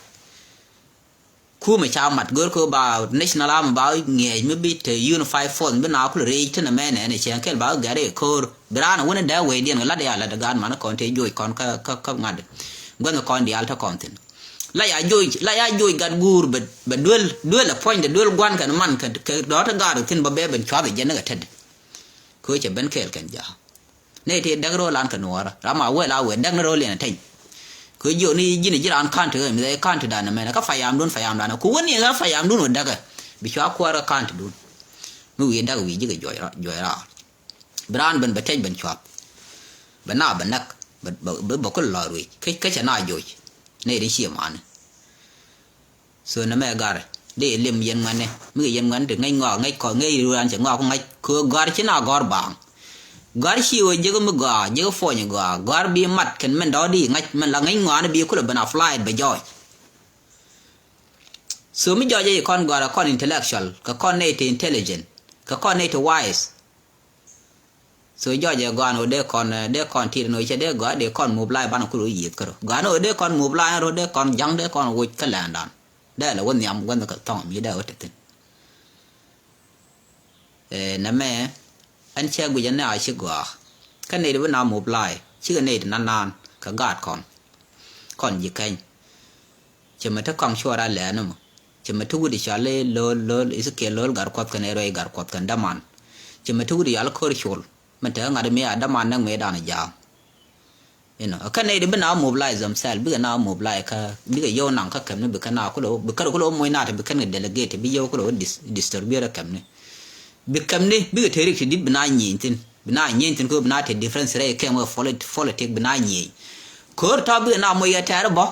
Kumɛ ca mat gör kɛ ba national army ba ŋiɛc mi bi te unified force bi na kul rɛy tin amɛ nɛn cɛn kɛl ba gɛr i̱ ko̱r bi raan wun dee wecdiɛn kɛ lat ya lat gaat man kɔn te joc kɔn kä kä kä ŋa̱t. Guänh kɔn diaal te kɔn thin. La ya joc la ya joc gat guur bɛ bɛ duel duel ɛ puɔ̱nydɛ duel gua̱n kɛn man kɛ kɛ dɔ̱t gaat thin ba bɛ ben cuath jɛn kɛ tet. Kɛ cɛ ben kɛɛl kɛn ja. Nɛy ti däk ro̱o̱l an kɛ nuɔɔrä ram a wël a wëë däk ni ro̱o̱l yɛn a teny. Kɛ jiök ni ji̱n ji̱ raan ka̱n ti ɣä mi dhɛ ka̱n ti dan ɛmɛnɛ kä payamdun payamdan ku wä ni ɣä payamdun wä däkä. Bi cua kuäär kä ka̱n ti dun. Mi wi̱i̱ däk wi̱i̱ ji̱ kɛ juɔc raar. Bi raan ben bɛ tɛc ben cuath. Bɛ na bɛ näk bɛ bɛ bɛ kul lɔɔr wi̱i̱ kä kä cɛ na joc. Nɛy ti cie mani. So nɛmɛ garɛ dee lim yɛn ŋuɛ̈tni mi kɛ yɛn ŋuɛ̈tni ti ŋäc ŋɔak ŋäc kɔth ŋäc ri ran cɛ ŋɔak ku ŋa̱c kɛ ɣöö gɔ̱a̱r ci na gɔ̱a̱r baaŋ. Gɔ̱a̱r ci ɣöö jiäkä mi gɔaa jiäkä puɔ̱ny gɔaa gɔ̱a̱r bi mat kɛn mɛn dɔ̱k di ŋa̱c mɛn la ŋäc ŋɔaani bi kulɛ ben applied bɛ jɔɔc. So mi jɔɔc jɛ ci kɔn gɔ̱a̱r kɛ kɔn intellectual kɛ kɔn nɛy ti intelligent kɛ kɔn nɛy ti wise. So jɔɔc ɛ gɔaa ni ɣöö dee kɔn dee kɔn tit ni ɣöö cɛ dee gɔaa dee kɔn move line banɛ kul ɣöö yiëëth kärö gɔaa ni ɣöö dee kɔn move line rɔ dee kɔn ja̱ŋ dee kɔn woc kä lɛndan. Dee lɛ wä nhiam guänh kɛ thɔŋ mi dee wä te thi̱n. Ɛ nɛmɛ ɛn cɛ guic ɛn ni a ci gɔaa kä nɛy ti bi na move line cikɛ nɛy ti nan naan kɛ gaat kɔn. Kɔn ji̱ kɛny. Cɛ mɛ te kɔaŋ cuɔr a lɛɛn mɔ cɛ mɛ te wut i̱ cɔal i̱ lo̱l lo̱l i̱ thikiɛl lo̱l gat kuɔth kɛn ɛ ruɛy gat kuɔth kɛn däman. Cɛ mɛ te wut i̱ cɔal ko̱r col mɛ te ŋa̱t mi a däman näk mëëdan i̱ ja̱a̱ŋ. Inɔ kä nɛy di bi na mobilize themselves bikɛ na mobilize kä bikɛ yio̱w naŋ kä kɛmni bi kɛn na kulɛ bi kär kulɛ moc na te bi kɛn kɛ delegate bi yio̱w kulɛ dis- distribute kɛmni. Bi kɛmni bikɛ te rik ti dit bi na nyieny thin bi na nyieny thin kä bi na te difference rɛy kɛm wä politic bi na nyieny. Ko̱r tɔ̱ bikɛ na moc yɛ tɛɛr bä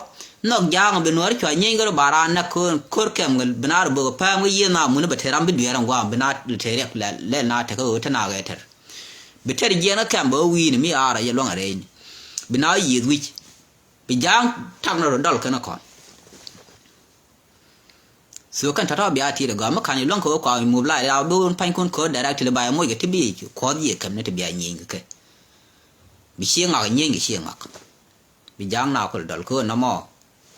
nhɔk ja̱a̱ŋ bi nuɔ̱ɔ̱r cua nyieny kärɔ ba raan näk ko̱r ko̱r kɛm bi na rɔ bök päm kä yiëë na muni bɛ te ram bi dueer ɛn gua̱a̱m bi na te riɛk lɛl na te kä ɣöö te na ɣɛɛ tɛr. Bi tɛr jiɛɛn kä kɛm bɛ wä wi̱i̱ni mi aar a yɛ luäŋ a rɛɛcni bi na wä yiëëth wi̱c. Bi ja̱a̱ŋ tak ni rɔ dɔl kɛn kɔn. So kɛn tɔ̱tɔ̱ bia ti̱i̱t agɔaa mi ka̱n iluäŋ kɛ wä kɔaŋ imup la ila bi wun pa̱nykun ko̱r directly ba imuc kɛ ti bi kuɔth yiëë kɛm ni ti bia nyieny kɛ kɛ. Bi cie ŋak nyieny kɛ cie ŋak. Bi ja̱a̱ŋ na kul dɔl ko̱r nɔmɔ.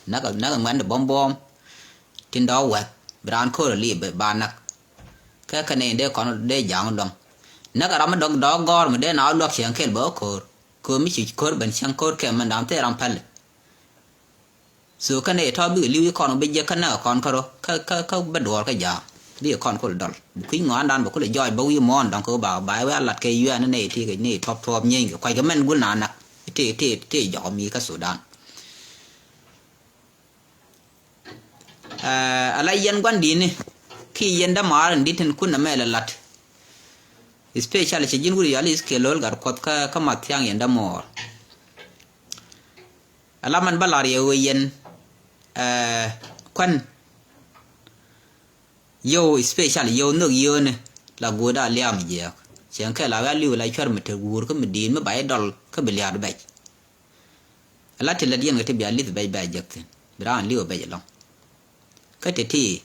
Näk näk ŋuɛn ti buɔ̱m buɔ̱m. Tin dɔ̱k wɛth bi raan ko̱r ali ba näk. Kɛ kɛn in dee kɔn dee ja̱a̱ŋ luäŋ. Näk ram mi dɔ̱k dɔ̱k gɔ̱r mi dee na wä luäk cieŋ kɛl bä wä ko̱r. Ko̱r mi ci ko̱r ben cieŋ ko̱r kɛm mɛn dam thil ram päli. So kɛn ɛ tɔ̱ bikɛ li̱w i̱ kɔn bi jek kä näk kɔn kärɔ kä kä kä bä duɔɔr kä ja̱a̱ŋ bikɛ kɔn kul dɔl bi kui̱ ŋɔaandan bɛ kulɛ jɔɔc bä wi̱i̱ muɔ̱ɔ̱n dɔ̱ŋ kɛ ɣöö ba ba ɛ wee a lat kɛ yuɛɛn ni nɛy ti kɛ ni tɔp tuɔɔp nyieeny kɛ kuac kɛ mɛn gul na näk ti ti ti jɔk mi kä Sudan. Ɛ ala yɛn gua̱n di̱i̱ni ki yɛn dämaar in di̱t tin kun ɛmɛ lɛ lat. Especially cɛ ji̱n wut yɔal i̱ kɛ lo̱l gat kuɔth kä kä ma thia̱a̱ŋ yɛn dämɔɔr. Ala mɛn bä la̱r yɛ ɣöö yɛn ɛ kuän. Yio̱w especially yio̱w nhök yio̱wni la guut a liaam jiääk. Cieŋ kɛ la wä li̱w la cuɛr mi te guur kä mi di̱i̱t mi ba i̱ dɔl kä bi liaat bɛc. Ala ti lät yɛn kɛ ti bia li̱th bɛc bɛc jek thi̱n bi raan li̱w bɛc ɛlɔ̱ŋ. Kä ti ti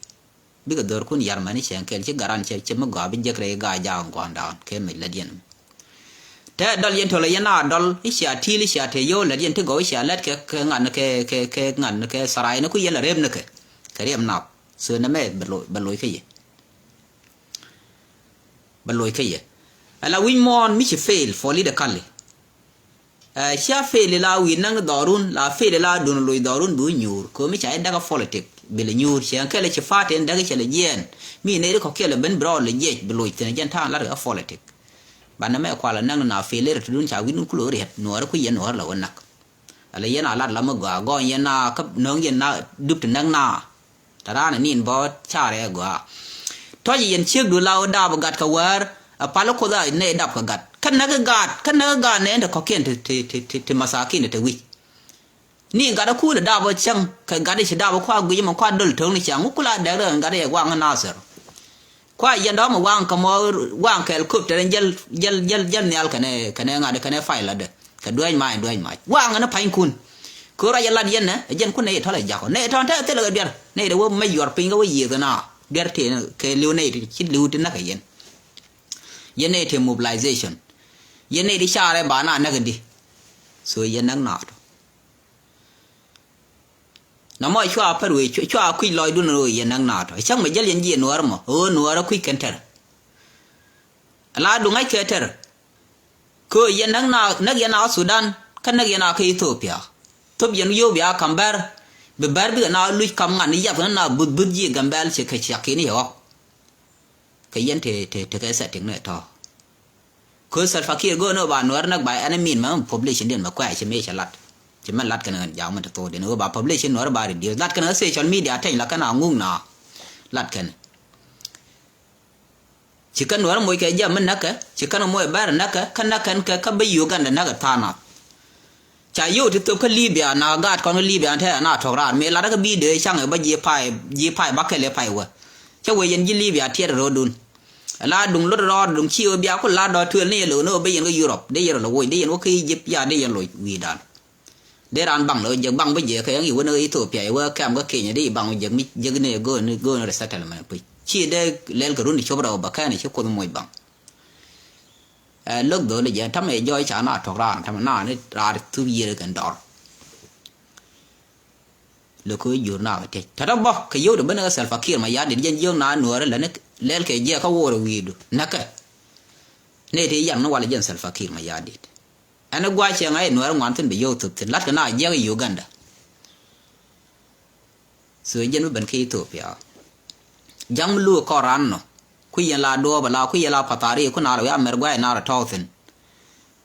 bikɛ dhorkun yar mani cieŋ kɛl ci garan cɛ cɛ mi gɔaa bi jek rɛy gaa jaak gua̱a̱n daan kɛ mi lät yɛn mi. Tɛ dɔl yɛn tɔlɔ yɛn a dɔl i̱ cia ti̱i̱l i̱ cia te yio̱w lät yɛn ti gɔw i̱ cia lät kɛ kɛ ŋan kɛ kɛ kɛ ŋan kɛ saray ni ku yɛn la rep ni kɛ kɛ riɛm nap. So nɛ mɛ bɛ loc bɛ loc kä yɛ. Bɛ loc kä yɛ. Ala wi̱c muɔ̱ɔ̱n mi ci fail for leader kali. Ɛ cia fail la wi̱i̱ näŋ dhɔrun la fail la dun loc dhɔrun bi wi̱c nyuur kɛ mi ca i̱ däk a politic bi lɛ nyuur ciɛ kɛlɛ ci party in däk cɛ lɛ jiɛɛn. Mi nɛy ri kɔ̱kiɛ lɛ ben bi rɔɔd lɛ jiɛc bi loc thi̱n jɛn ta̱a̱ŋ lat kɛ politic. Banɛ mɛ kual a näŋ na fail ri ti dun ca wi̱n kulɛ wä riɛt nuɔɔri ku yɛn nuɔɔri la wä näk. Ala yɛn a lat la mi gɔaa gɔɔny yɛn na kä no̱o̱ŋ yɛn na dup ti näk na. Tɛ raan ɛ nin bɔ carɛ ɛ gɔaa. Tɔ̱c yɛn ciekdu la wä dap gat kɛ wäär ɛ pal ɛ kuoth a nɛ dap kɛ gat kä näk ɛ gaat kä näk ɛ gaat nɛ ɛn te kɔ̱kiɛn ti ti ti ti masakin ti te wi̱c. Ni gat ɛ kuul ɛ dap ɛ cäŋ kɛ gat ɛ ci dap ɛ kua guic ɛmɛ kua dol to̱ŋ ni ciaŋ wä kula dɛk rɛ gat ɛ yɛ guaŋ ɛ Nasir. Kua yɛn dɔ̱mɛ waŋ kɛ mɔ, waŋ kɛ helicopter in jäl jäl jäl jäl nhial kɛnɛ kɛnɛ ŋa̱t kɛnɛ pilot dɛ kɛ duäc mac duäc mac waŋ ni panykun. Kɛ ruac ɛ lat yɛn nɛ ɛ jɛn kun nɛy tɔ̱lɛ jakɔ nɛy tɔ̱n te thilɛ kɛ duer nɛy dɛ wä mec yuɔr piny kɛ wä yiëth na duer tëë kɛ li̱w nɛy ti ci li̱w ti näk kɛ yɛn. Yɛn nɛy tëë mobilization. Yɛn nɛy ti carɛ ba na näk di. So yɛn näk naatɔ. Na mɔ cua pär wee cua kui̱c lɔcdun ɣöö yɛ näk naatɔ cäŋ mɛ jäl yɛn jiɛ nuäär mɔ ɣöö nuäärä kui̱c kɛn tɛr. Ala duŋ ŋäc kɛ tɛr. Kɛ ɣöö yɛn näk na näk yɛn a Sudan kä näk yɛn a kä Ethiopia. Thop yɛn yio̱w bia ka̱m bär bi bär bikɛ na luc ka̱m ŋa̱n ni yath ni na buth buth ji̱ Gambɛl cɛ kɛ ciaki̱n yɛ ɣɔk. Kɛ yɛn te te te kɛ setting ni tɔ. Kɛ Salva Kiir go̱o̱n ɔ ba nuäär näk ba ɛn min mɛ population diɛn mɛ kuɛ ci mëë cɛ lat. Ci mɛn lat kɛn ɣän ja̱a̱k mɛn te thok diɛn ɣöö ba population nuäär ba reduce lat kɛn ɣä social media teny la kɛn a ŋuk na. Lat kɛn ci kɛn nuäär moc kɛ jam mi näkɛ ci kɛn moc bɛr näkɛ kä näk kɛn kɛ kä bi Uganda näk ɛ tha̱a̱ŋ nath. Ca yio̱w ti thop kä Libya na gaat kɔn kä Libya tɛɛ na tɔk raar mëë lat kä bi dee caŋ ɛ bä ji̱ pay ji̱ pay bakɛl ɛ pay wä. Cä wee yɛn ji̱ Libya tiɛt ro̱o̱dun. La duŋ lot rɔɔd duŋ ci ɣä bia ku la dɔ̱ tuël ni yɛ lo̱w ni ɣä ben yɛn kä Europe dee yɛn rɔ loc wec dee yɛn wä kä Egypt ya dee yɛn loc wi̱i̱dan. Dee raan baŋ ni ɣä jek baŋ bä jek kɛ yɛn i̱ wä ni ɣä Ethiopia i̱ wä kɛm kä Kenya dee i̱ baŋ wä jek mi jek ni ɣä go̱o̱n ni go̱o̱n ni resettlement puc ci dee lɛl kɛ run ti cop rɛw bä kɛn ci Kuoth moc baŋ. Ɛ lo̱k dho̱l jɛ tamɛ jɔɔc ca na tɔk raan tamɛ na ni raar thup yiëër kɛn dɔr. Lɛ ko̱ jur na kɛ tec tɔ̱tɔ̱ bä kɛ yio̱w ti ben kɛ Salva Kiir Mayardit jɛn jiök na nuäärä lɛ ni lɛl kɛ jiɛk kä woorɛ wi̱i̱du näkɛ. Nɛ ti yan ni wal jɛn Salva Kiir Mayardit. Ɛn ni gua̱a̱c cɛ ŋa̱c nuäärä ŋuan thi̱n bɛ yio̱w thop thi̱n la̱tkɛ na jiɛk Uganda. So jɛn bi ben kä Ethiopia. Ja̱ŋ mi luuk kɔn ran nɔ kui̱ yɛn la duɔɔp ala kui̱ yɛn la pathari kui̱ na la wi̱i̱ Amɛr gua̱a̱c na rɔ tɔ̱ɔ̱k thi̱n.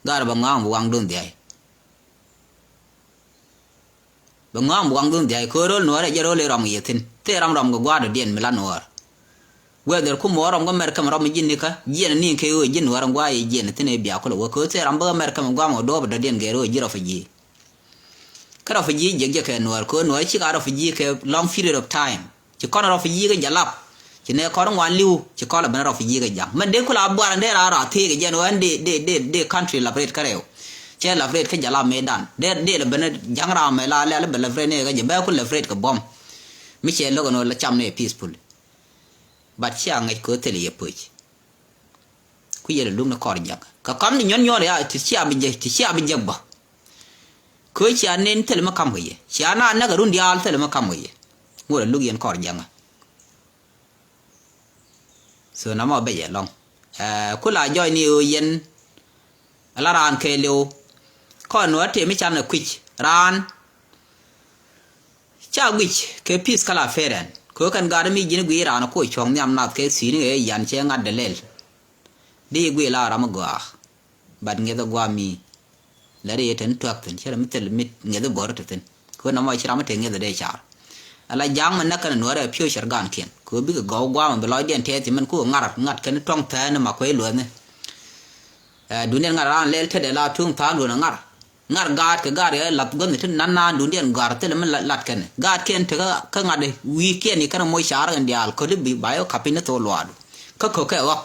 Ga̱r bɛ ŋɔ̱a̱ŋ bi waŋdun dhia̱a̱c. Bɛ ŋɔ̱a̱ŋ bi waŋdun dhia̱a̱c köör ro̱l nuäärä jɛ ro̱l i̱ rɔm yɛ thi̱n thee ram rɔm kɛ gua̱a̱r dɔ̱diɛn mi la nuäär. Whether kum wä rɔm kä Mɛrkɛ mɛ rɔm ji̱n nikä jiɛn ni kɛ ɣöö ji̱ nuäär in gua̱a̱ yɛ jiɛn thi̱n ɛ bia kulɛ wä köör thee ram bä kä Mɛrkɛ mɛ gua̱a̱ mɛ duɔɔp dɔ̱diɛn gɛr ɣöö ji̱ refugee. Kä refugee jiäk jɛ kɛ nuäär köör nuäär cik a refugee kɛ long period of time. Ci kɔn refugee kä Jalap. Ci nɛ kɔn ŋuan li̱w ci kɔn lɛ ben refugee kä ja̱ŋ. Mɛn dee kula buar ɛn dee raa raa thiek jɛn ɣän dee dee dee dee country lap ret kä rɛw. Cɛ lap ret kä Jalap mëëdan dee dee lɛ ben ja̱ŋ raa mɛ la lɛl bɛ lap ret ni kä jɛ bɛ ku lap ret kɛ buɔ̱m. Mi cɛ lo̱k ɛn ɣän la cam ni peaceful. But cia ŋäc kɛ ɣöö thil yɛ puc. Ku yɛl luk ni kɔr jiäk kɛ kɔm ni nyuɔn nyuɔn ya ti cia bi jɛ ti cia bi jɛ bä. Kɛ cia nen thil mi kam kɛ yɛ cia na näk a run diaal thil mi kam kɛ yɛ. Ŋuɔt a luk yɛn kɔr jiäk. So na mɔ bɛ jɛ lɔŋ. Ɛ ku la jɔy ni ɣöö yɛn. Ala raan kɛɛliw kɔn nuɔ̱ɔ̱r tëë mi can ɛ kui̱c raan. Ca guic kɛ peace kä la fɛrɛn kɛ ɣöö kɛn gat mi ji̱n guic raan ɛ koc cuɔ̱ŋ nhiam nath kɛ thi̱i̱ni ɣɛ yan cɛ ŋa̱t dɛ lɛl. Di guic la ram ɛ gɔaa. Bat ŋi̱eth ɛ gua̱a̱ mi. Lɛ ri yɛ ten tuäk thi̱n cɛ rɛ mi thil mi ŋi̱eth ɛ bo̱r te thi̱n. Kɛ ɣöö nɔmɔ ci ram mi te ŋi̱eth ɛ dee car. Ala ja̱a̱ŋ mi näk kɛn nuɔ̱ɔ̱r ɛ piööc cär ga̱a̱n kiɛn kɛ ɣöö bikɛ gɔw gua̱a̱ mi bi lɔcdiɛn tɛth ci mɛn ku ŋa̱r ŋa̱t kɛn tuɔ̱ŋ thɛɛn ma kuec luɛthni. Ɛ duundiɛn ŋa̱r raan lɛl tetdɛ la tuŋ tha̱a̱ŋ duun ɛ ŋa̱r. Ŋa̱r gaat kɛ gaat yɛ lath gua̱thni ti nan naan duundiɛn gɔ̱a̱r thilɛ mi la- lat kɛn. Gaatkiɛn tekä kä ŋa̱t wi̱i̱kiɛn i̱ kɛn moc ca̱r kɛn diaal köli bi ba yɛ ka̱p piny ni thok luaadu. Kä kökɛ ɣɔ̱k.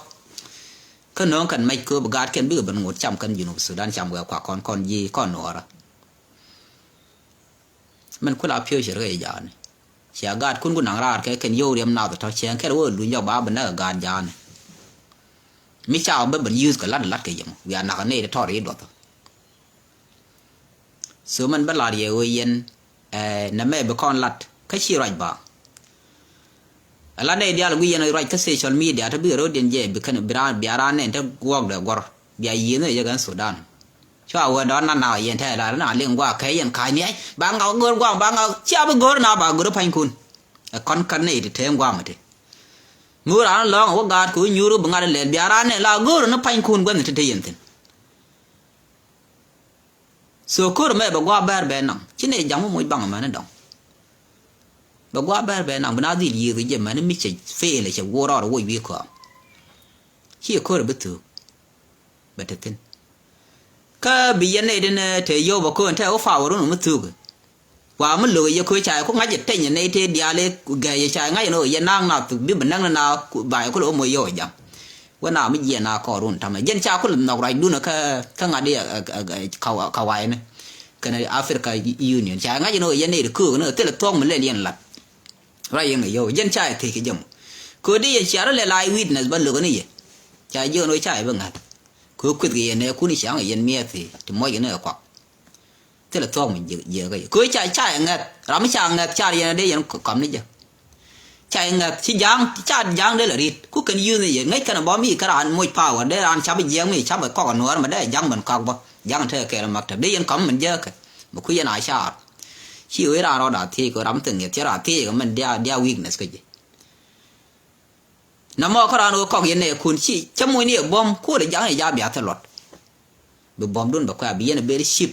Kä nööŋ kɛn mɛc kööp gaatkiɛn bikɛ ben ŋot cam kɛn Junub Sudan cam wɛɛk kua kɔn kɔn ji̱ kɔn nuɔɔrä. Min kula piööc rɛy jaani. Cia gaatkun ku naŋ raar kɛ kɛn yio̱w riɛm nath tɔ̱ cɛɛŋ kɛl wä luny jɔk ba bi näk ɛ gaat jaani. Mi ca bä ben use kɛ lat lat kɛ yɛm wiaa nak nɛy ti tɔr i̱ duɔth. So min bä lar yɛ ɣöö yɛn ɛ nɛmɛ bi kɔn lat kä ci ruac ba. Ala nɛy diaal guic yɛn ruac kä social media te bikɛ ro̱diɛn jɛ bi kɛn bia raan nɛn te guɔkdɛ guɔr bia yiëënä yɛ kɛn Sudan. Cua wee dɔ̱ɔ̱n na na yɛn te la na liŋ guak kɛ yɛn ka̱ny niac ba ŋak go̱o̱r guam ba ŋak cia bi go̱o̱r na ba go̱o̱r panykun. Ɛ kɔn kän nɛy ti te guam ti. Mi wä raan lɔ̱ɔ̱ŋ wä gaat kɛ wä nyuur wä bi ŋa̱t lɛl bia raan nɛn la go̱o̱r ni panykun gua̱n ti te yɛn thi̱n. So ko̱r mɛ bɛ gua̱a̱ bɛr bɛ naŋ ci nɛ ja̱ŋ mi moc baŋ mɛn dɔŋ. Bɛ gua̱a̱ bɛr bɛ naŋ bi na dhil yiëëth jɛ mɛn mi cɛ fail cɛ wuɔr rɔɔd woc wi̱i̱ kɔam. Ci ko̱r bi thuk bɛ te thi̱n. Kä bi yɛn nɛy tin te yio̱w bɛ ko̱n te wä fa wä run mi thuk. Wa mi lo̱k yɛ köö ca yɛ ku ŋa̱c yɛ teny yɛ nɛy tëë diaal i̱ gɛɛ yɛ ca yɛ ŋa̱c yɛ ni ɣöö yɛ na̱a̱ŋ nath bi bi näk ni na ba yɛ ku lɛ ɣöö moc yɛ ɣöö ja̱ŋ. Wä na mi jiɛɛn a kɔɔr run ta̱mɛ jɛn ca ku lɛ nhɔk ruacdun kä kä ŋa̱t i̱ ɛ ɛ ɛ ɛ ka wayni kɛnɛ Africa Union ca yɛ ŋa̱c yɛ ni ɣöö yɛ nɛy ti köök ni ɣöö thilɛ thuɔ̱k mi lɛl yɛn la̱t. Ruac yɛ ŋa̱c yɛ ɣöö jɛn ca yɛ thiec kɛ jɛ mɔ. Köödi yɛ cia rɔ lɛl eye witness ba lo̱k ni yɛ. Ca jiök ni ɣöö ca yɛ bi ŋa̱th. Köö kueth kɛ yɛ nɛɛkun i̱ ca ŋa̱c yɛn miɛth thiec ti muɔc kɛ ni ɛ kuak. Thilɛ thuɔ̱k mi jiɛk jiɛk kä yɛ. Kɛ ɣöö ca ca yɛ ŋäth. Ram mi ca ŋäth car yɛn a dee yɛn kɔm ni jɛ. Ca yɛ ŋäth ci ja̱a̱ŋ ca ja̱a̱ŋ dee lɛ ri̱t. Ku kɛn yuth ni yɛ ŋäc kɛn a bɔm i̱ kä raan moc power dee raan cap jiɛk mi cap kɔk a nuäär mɛ dee ja̱a̱ŋ ben kɔk bä. Ja̱a̱ŋ tekɛ kɛɛl maktab dee yɛn kɔm min jääkä. Mɛ ku yɛn a car. Ci ɣöö raan rɔɔd a thiec kɛ ram thing yɛ thiec a thiec kɛ min dia dia weakness kä ji̱. Nɔmɔ kä raan ɣöö kɔk yɛn nɛɛkun ci cä mucni ɛ buɔ̱m kuɔt ɛ ja̱a̱ŋ ɛ ja̱a̱ bia thil luɔt. Bi buɔ̱mdun bɛ kuɛ a bi yɛn ɛ ber cip.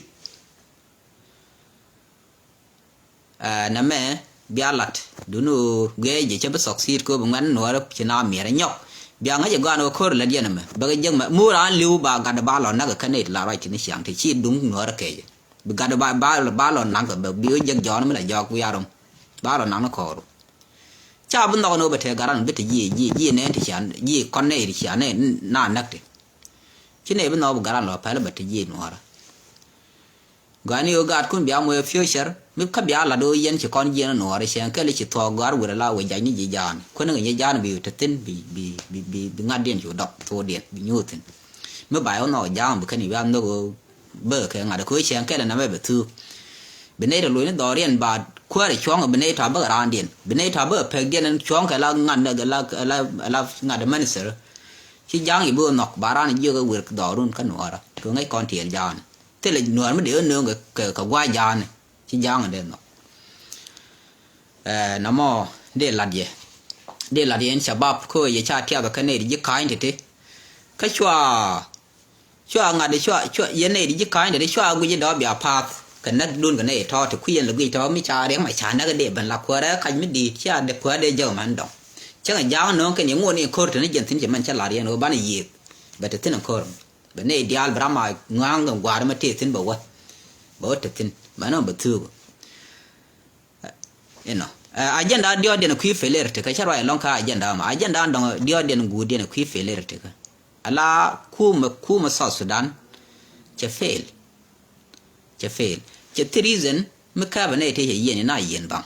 Ɛ nɛmɛ bia lat duni ɣöö guiɛc jɛ cä bi succeed kɛ ɣöö bi ŋuɛ̈t nuɔɔrä ci na miɛr ɛ nyɔk. Bia ŋäc ɛ gɔaan ɣöö ko̱r lät yɛn ɛmɛ bɛ kɛ jek mɛ mu raan li̱w ba gat ba lɔ näk ɛ kä nɛy ti la ruac ti ni ciaŋ ti ci duŋ nuɔɔrä kɛɛcɛ. Bi gat ba ba ba lɔ naŋ kɛ bɛ bi wä jek jɔɔn mi la jɔɔk wiaar rom. Ba lɔ naŋ ni kɔɔru. Ca bi nhɔk ni wä bɛ tëë garan bi te ji̱ ji̱ ji̱ nɛɛn ti cia ji̱ kɔn nɛy ti cia nɛy na näk ti. Ci nɛy bi nhɔk bi garan lɔ pɛl bɛ te ji̱ nuɔɔrä. Gani wä gaatkun bia muɛ future mi kä bia lat wä yɛn ci kɔn jiɛn nuɔɔrä cɛn kɛl ci thuɔɔk gɔ̱a̱r wër ala wä jac ni ji̱ jaani kuäni kɛ nyi jaani bi te thin bi bi bi bi ŋa̱tdiɛn cu dɔk thuɔɔdiɛn bi nyuur thin. Mi ba yɛ wä nhɔk ja̱a̱ŋ bi kɛn i̱ bia nhök bä kɛ ŋa̱t kɛ cɛn kɛl ɛn ɛmɛ bɛ thuuk. Bi nɛy tɔ lo̱cni dhɔriɛn ba kuäärɛ cuɔ̱ŋ bi nɛy tɔ bä raandiɛn bi nɛy tɔ bä pɛkdiɛn ɛn cuɔ̱ŋ kɛ la ŋa̱t la la la ŋa̱t minister. Ci ja̱a̱ŋ i̱ bi wä nhɔk ba raan jiök ɛ wër dhɔrun kä nuɔɔrä kɛ ŋäc kɔn tiɛɛl ja̱a̱ŋ. Thilɛ nuɔɔr mi dee wä nööŋ kɛ kɛ gua̱a̱c ja̱a̱ŋ. Ci ja̱a̱ŋ dee nhɔk. Ɛ nɔmɔ dee lat yɛ dee lat yɛ ɛn cabab kä yɛ ca tiath kä nɛy ti ji̱ ka̱a̱ny ti̱ti̱. Kä cua cua ŋa̱t cua cua yɛn nɛy ti ji̱ ka̱a̱ny ti̱ti̱ cua guic i̱ dɔ̱ɔ̱p bia pa̱a̱th kɛ näk dun kɛ nɛy tɔ̱ ti kui̱ yɛn lɛ guic tɔ̱ mi ca riɛk ma ca näk dee ben la kuäärɛ kac mi di̱i̱t cia dee kuäär dee jäk mɛn dɔ̱ŋ. Cäŋɛ ja̱a̱ŋ nööŋ kɛn yɛ ŋuɔ̱t ni ko̱r teni jɛn thi̱n cɛ mɛn cä lar yɛn ɣöö banɛ yiëëth bɛ te thi̱n ko̱r. Bɛ nɛy diaal bɛ ram a ŋua̱a̱ŋ kɛ gua̱a̱r mɛ tëë thi̱n bɛ wä bɛ wä te thi̱n mɛn ɣän bɛ thuuk. Inɔ agenda diɔt diɛn kui̱ failure tikä cä ruac ɛlɔŋ kä agenda ma agenda dɔŋ diɔt diɛn guut diɛn kui̱ failure tikä. Ala kumɛ kumɛ South Sudan cɛ fail. Cɛ fail cɛ thi reason mi käbɛ nɛy tëë cɛ yiɛn ina yiɛn baŋ.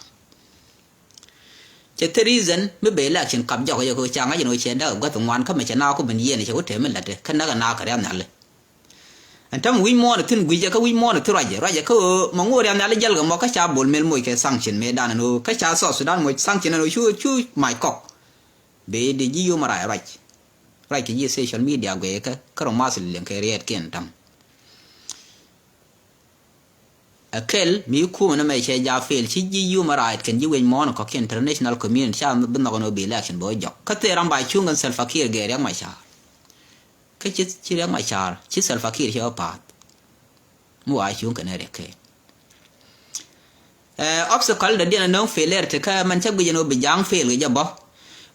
Cɛ thi reason mi bɛ election kap jɔk yɛ kɛ ca ŋa̱c in wä cɛ däk gua̱th ŋuan kä mɛ cɛ na ku ben yiɛn cɛ wä tɛm mi la̱t kä näk ɛ na kɛ riam nhiali. Ɛn täämɛ wi̱c muɔ̱ɔ̱n ɛ thi̱n gui̱cɛ kä wi̱c muɔ̱ɔ̱n ɛ thi̱n ruacɛ ruacɛ kä ɣöö mɛ ŋo̱o̱r riam nhiali jäl kɛ mɔ kä ca bol mel moc kɛ sanction mëë dan ɛn ɣöö kä ca South Sudan moc sanction ɛn ɣöö cu cu mac kɔk. Bee di ji̱ yom a rac ruac ruac kɛ ji̱ social media guiɛ kä kä rɔ math liɛŋ kɛ riɛɛt kiɛn ta̱ŋ. Ɛ kɛl mi kumɛ ni mɛ cɛ ja fail ci ji̱ human right kɛn ji̱ wec muɔ̱ɔ̱n kɔ̱kiɛn international community ca bi nhɔk ni wä bi election bɛ wä jɔk kä thil ram ba cuŋ kɛn Salva Kiir gɛ Riɛk Macar. Kä ci ci Riɛk Macar ci Salva Kiir cɛ wä pa̱a̱th. Mi wa cuŋ kɛn ɛ Riɛk kɛ ɛ obstacle dɔ̱diɛn ɛ nöŋ failure ti kä mɛn cä guic ɛn wä bi ja̱a̱ŋ fail kɛ jɛ bä.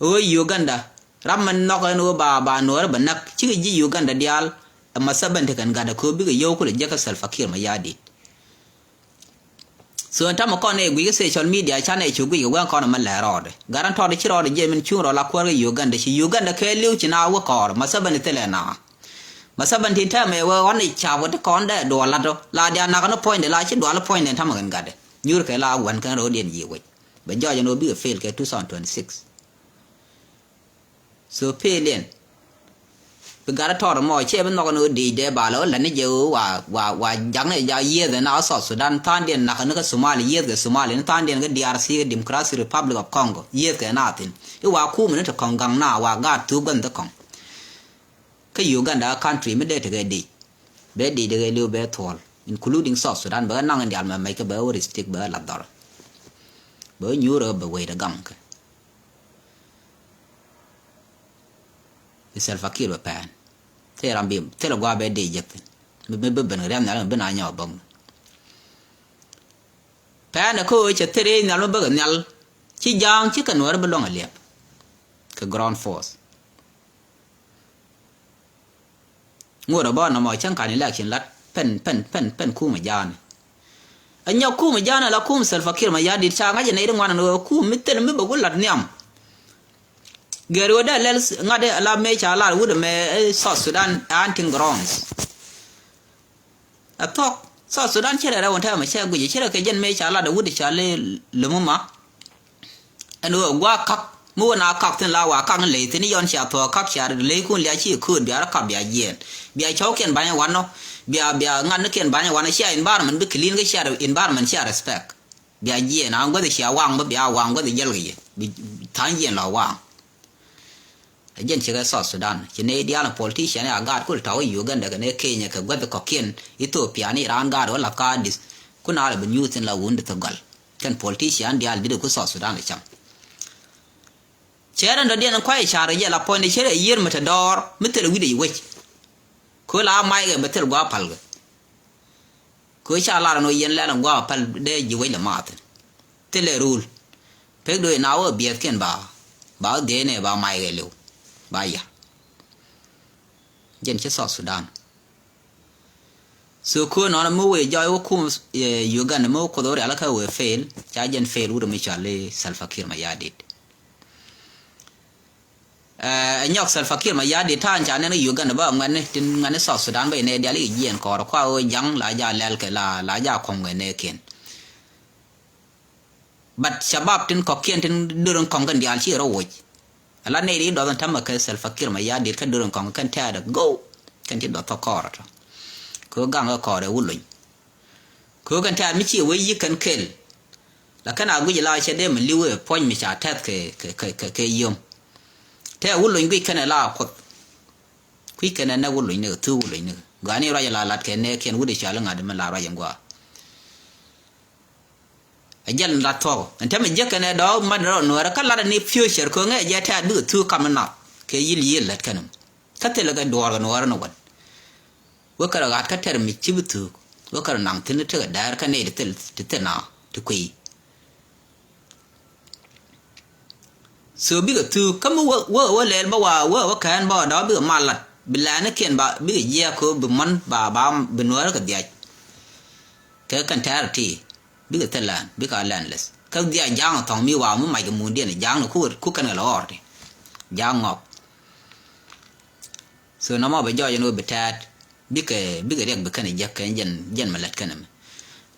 Wä Uganda Ram mi nhɔk ɛn ɣöö ba ba nuɔɔri bɛ näk cikɛ ji̱ Uganda diaal. Ɛ ma seventy kɛn gat ɛ kööp bikɛ yio̱w kulɛ jiäkä Salva Kiir Mayardit. So ɛn tamɛ kɔn ɛ guic kä social media canɛ cu guic kɛ gua̱a̱ŋ kɔn ɛmɛ lɛ rɔɔdɛ gat ɛn tɔɔdɛ ci rɔɔdɛ jiɛc min cuŋ rɔɔd la kuäär kä Uganda ci Uganda kɛ li̱w ci na wä kɔɔr ma seventy thilɛ na. Ma seventy tɛmɛ wä ɣɔn i̱ cap wä ti kɔn dɛ duɔl lat ɔ la diaal nak ni puɔ̱nydɛ la ci dual puɔ̱nydɛ tamɛ kɛn gatdɛ nyuur kɛ la wän kɛn ro̱o̱diɛn ji̱ wec. Bɛ jɔɔc ɛn ɣöö bikɛ fail kɛ two thousand twenty-six. So pee liɛn bi gat tɔɔr mɔ ciɛ bi nhɔk ni wä dee dee ba lɛ wä lɛ ni jɛ wä wa wa jak ni ja yieth na South Sudan tha̱a̱ŋdiɛn nak ni kä Somali yieth kɛ Somali ni tha̱a̱ŋdiɛn kä D R C Democratic Republic of Congo yieth kɛ na thin. I̱ wa kum ni ti kɔŋ gaŋ na wa gaat thup gän thi kɔŋ. Kä Uganda country mi dee ti kɛ dee bɛ dee dee kɛ liw bɛ thuɔl including South Sudan bɛ kɛ naŋ in dial mɛ mɛc kɛ bɛ wä restrict bɛ la dhɔr. Bɛ wä nyuur bɛ wei dee gaŋ kɛ. I̱ Salva Kiir bɛ pɛn thil ram bi thil gua̱a̱ bɛ dee jek thin. Mi bi ben riam nhial mi bi na nyɔk bäŋ. Pɛn ɛ kä ɣöö cɛ thil riey nhial mi bäkɛ nhial ci ja̱a̱ŋ ci kɛ nuäär bi luɔ̱ŋ ɛ liɛp. Kɛ ground force. Ŋot ɛ bä nɔmɔ cäŋ kan election lat pɛn pɛn pɛn pɛn kumɛ ja̱a̱ni. Ɛ nyɔk kum ja̱a̱n ala kum Salva Kiir Mayardit ca ŋa̱c ɛ nɛy ti ŋuan ɛn ɣöö kum mi thil mi bɛ wä lat nhiam. Gɛr ɣöö dee lɛl ŋa̱t ɛ la mëë ca lar wut ɛmɛ, eh, South Sudan ɛ hunting grounds. Ɛ thuɔ̱k South Sudan cɛ rɛ rɛw ɛn tɛmɛ cɛ guic cɛ rɛ kɛ jɛn mëë ca lat ɛ wut ɛ ca lɛ lɛ muma. Ɛn ɣöö gua̱a̱k ka̱k mi wä na ka̱k thi̱n la wa ka̱k ni ley thi̱n i̱ yɔn cia thuɔ̱ɔ̱k ka̱k cia ley kun lia ci kööt bia rɔ kap bia jiɛɛn. Bia cɔwkiɛn ba̱nyɛ wanɔ. Bia, bia ŋa̱tnikiɛn ba̱nyɛ wanɔ cia environment bi clean kä cia environment cia respect. Bia jiɛɛn a guäth cia waŋ bä bia waŋ guäth jäl kɛ yɛ. Bi tha̱a̱ny jiɛɛn la waŋ. Ɛ jɛn cikɛ South Sudan ci nɛy diaal ni politician a gaat kul tɔ̱ Uganda kɛ nɛ Kenya kɛ guäth kɔ̱kiɛn Ethiopia ni raan gaat wä lath ka Addis. Kun a lɛ bi nyuuth in la wun di thok gɔl kɛn politician diaal dit ku South Sudan lɛ cam. Cɛ rɛn dɔ̱diɛn kuay car kɛ jɛ la puɔ̱ny de cɛ rɛ yiër mi te dɔɔr mi thil wi̱dɛ yi wec. Kö la maykɛ bɛ thil gua̱a̱ palkɛ. Kö ca lar ɛn ɣöö yɛn lɛl ɛn gua̱a̱ pal dee ji̱ wec lɛ maath thi̱n. Thilɛ rul. Pek do̱c na wä biɛthkiɛn ba, ba wä dhieec nɛ ba mac kɛ li̱w. Ba ya. Jɛn ci South Sudan. So kö nɔnɔ mi wëë jɔɔc wä kum, eh, Uganda mi wä kuoth wä rialikä wëë fail, ca jɛn fail wut mi cɔal i̱ Salva Kiir Mayardit. Ɛ nyɔk Salva Kiir Mayardit ta̱a̱n ca nɛn kä Uganda bä ŋuɛ̈tni tin ŋuɛ̈tni South Sudan bä inɛ diaal i̱ jiɛɛn kɔɔr kua ɣöö ja̱ŋ la ja lɛl kɛ la, la ja kuɔ̱m kɛ nɛɛkiɛn. But shabab tin kɔ̱kiɛn tin dörän kɔ̱ŋ kɛn diaal ci rɔ woc. Ala nɛy ri dɔth in tämɛ kɛ Salva Kiir Mayardit kä dörän kɔ̱ŋ kɛn tɛɛt ɛ go̱w kɛn ci dɔth thɔk kɔɔr ɔtɔ. Kɛ ɣöö gaŋ kɛ kɔɔr ɛ wulony. Kɛ ɣöö kɛn tɛ̈r mi ciɛ wee yi̱k kɛn kel. La kɛn a guic la cɛ dee mi li̱w ɛ puɔ̱ny mi ca tɛth kɛ, kɛ, kɛ, kɛ, kɛ yom. Tɛ̈ wä lony guic kɛn ɛ la kuoth. Kui̱ kɛn ɛ nɛ wä lony ni kɛ, thuk wä lony ni kɛ. Gɔaa ni ruac ɛ la lat kɛ nɛɛkiɛn wut ɛ cɔal iŋa̱t mi la ruac in gɔaa. Ɛ jɛl in lat thuɔk ɛn tɛmɛ jiäk kɛn ɛ dɔɔk mat rɔ nuäärä kä lat ɛ ni future kɛ ŋɛ ɛ jɛ tɛ̈r bikɛ thuk kam in nath kɛ yil yil lät kɛn ɛm. Kä thilɛ kɛ duɔɔr kɛ nuäärä ni wän. Wä kärɛ ɣa̱t kä tɛr mi ci bi thuuk. Wä kärɛ naŋ thi̱n tekɛ däär kä nɛy ti thil, ti thil na ti kuiy. So bikɛ thuuk kä mi wä, wä, wä lɛl bä wa, wä, wä kään bä wa dɔ̱ bikɛ mal lat. Bi lɛnikiɛn ba, bikɛ jiɛɛk kɛ bi män ba, ba, bi nuäärä kɛ dhiac. Kɛ kɛn tɛɛr ti, bikɛ thil lɛn, bikɛ a lɛn lith. Kä dhiac ja̱a̱ŋ thɔŋ mi wa mi mac kɛ mundiɛn ja̱a̱ŋ ni ku, ku kɛn kɛ lɛ ɣɔr ti. Ja̱a̱ŋ ŋɔk. So nɔmɔ bɛ jɔɔc ɛn ɣöö bi tɛ̈t bikɛ, bikɛ riɛk bi kɛn jiäk kɛn jɛn, jɛn mi lät kɛn ɛmɛ.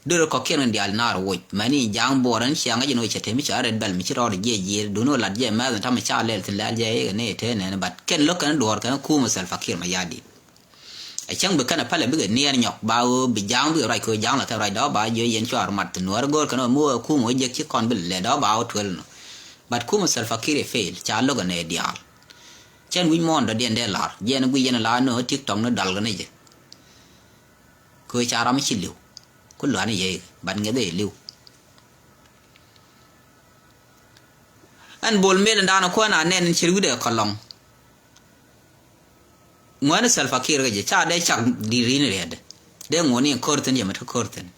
Dörä kɔ̱kiɛn kɛn diaal naar woc mɛni ja̱a̱ŋ buɔɔr ɛn ciaŋ ŋäc ɛn ɣöö cɛ te mi ca red belt mi ci rɔɔd jiɛc jiɛc duundɛ ɣöö lat jiɛc mɛth ɛn ta̱mɛ ca lɛl thi̱n lɛl jiɛc ikɛ ni te nɛn but kɛn lo̱k kɛn duɔɔr kɛn kumɛ Salva Kiir Mayardit. Ɛ cäŋ bi kɛn ɛ pälɛ bikɛ niɛɛr nyɔk ba ɣöö bi ja̱a̱ŋ bikɛ ruac kɛ ɣöö ja̱a̱ŋ la kɛn ruac dɔ̱ ba jiö yɛn cua rɔ mat thi̱n nuäär go̱o̱r kɛn ɣöö mi ɣöö kumɛ wä jiäk ci kɔn bi lɛ dɔ̱ ba wä tuel nɔ. But kumɛ Salva Kiir ɛ fail ca lo̱k ɛn ɛ diaal. Cɛn wi̱c muɔ̱ɔ̱n dɔ̱diɛn dee la̱r jiɛn guic yɛn la nö TikTok ni dɔl kɛ ni jɛ. Kö ca ram ci li̱w ku luani yey bat ŋeth ëë li̱w. Ɛn Bol Mel in daanɔ kuäär na nɛn in cier wi̱dɛ kɔlɔŋ. Ŋuäni Salva Kiir kɛ jɛ ca dee cak di̱t ri̱n riɛtdɛ dee ŋuɔni in ko̱r thi̱n yɛ mɛ te ko̱r thi̱n.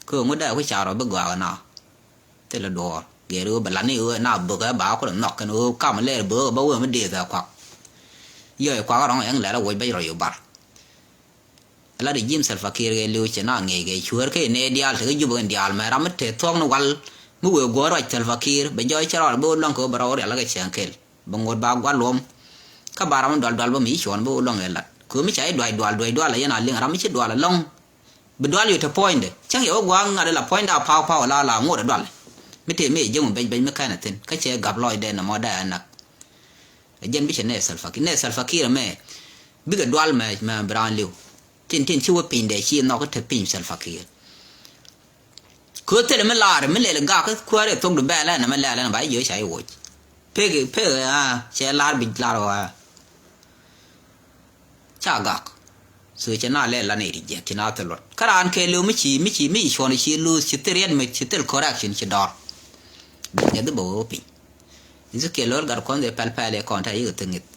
Kö ŋut dee ku ca rɔ bi gɔaa kɛ na. Thilɛ duɔɔr gɛɛri ɣöö bɛ lat ni ɣöö na bökɛ ba kulɛ nhɔk kɛn ɣöö kam lɛɛr bökɛ ba wee mi dee thɛ kuak. Yɔc kuak rɔ̱ŋ ɛŋ lɛl a woc bɛc rɔ yobar. Ala di jim Salva Kiir kɛ liw cɛ na ŋi̱i̱c kɛ cuäär kɛ nɛ diaal tekɛ jup kɛn diaal mɛ ram mi te thuɔ̱k ni wal mi wee guɔ̱ɔ̱r ruac Salva Kiir bɛ jɔc cɛ rɔɔd bä luäŋ kɛ ɣöö bɛ rɔɔd rial kɛ cɛŋ kel bɛ ŋot ba gua̱l luɔm. Kä ba ram mi dual dual bä mi ci cuɔ̱ɔ̱n bä luäŋ ɛ lat kɛ ɣöö mi ca i̱ duac dual duac dual a yɛn a liŋ ram mi ci dual a lɔ̱ŋ. Bi dual yö te puɔ̱nydɛ cäŋ yɛ wä gua̱a̱ŋ ŋa̱t ila puɔ̱nydɛ a pa̱a̱k pa̱a̱k wala la ŋot a dual. Mi te mi ɛ jiäŋ mi bec bec mi kɛn a thi̱n kä cɛ gap lɔcdɛ nɔmɔ dee a nak. Ɛ jɛn bi cɛ nɛ Salva Kiir nɛ Salva Kiir ɛmɛ. Bikɛ dual mɛ mɛ bi raan li̱w. Tin tin ci wä pinydɛ ci nhɔk kä te piny Salva Kiir. Kö thilɛ mi laar mi lɛl gak kä kuäär ɛ thok du bɛɛlɛ nɛ mi lɛlɛ nɛ ba jiö ca i̱ woc. Pek pek a cɛ laar bi laar ɣɔaa. Ca gak. So cɛ na lɛ lan iri jɛ ti na thil luɔt kä raan kɛ lëw mi ci mi ci mi ci cuɔn ci luth ci thil riɛt mi ci thil correction ci dɔr. Bi ŋeth bä wee wä piny. Ezekiel lo̱l gat kɔn dhie pɛl pɛl ɛ kɔn ta yik thil ŋeth.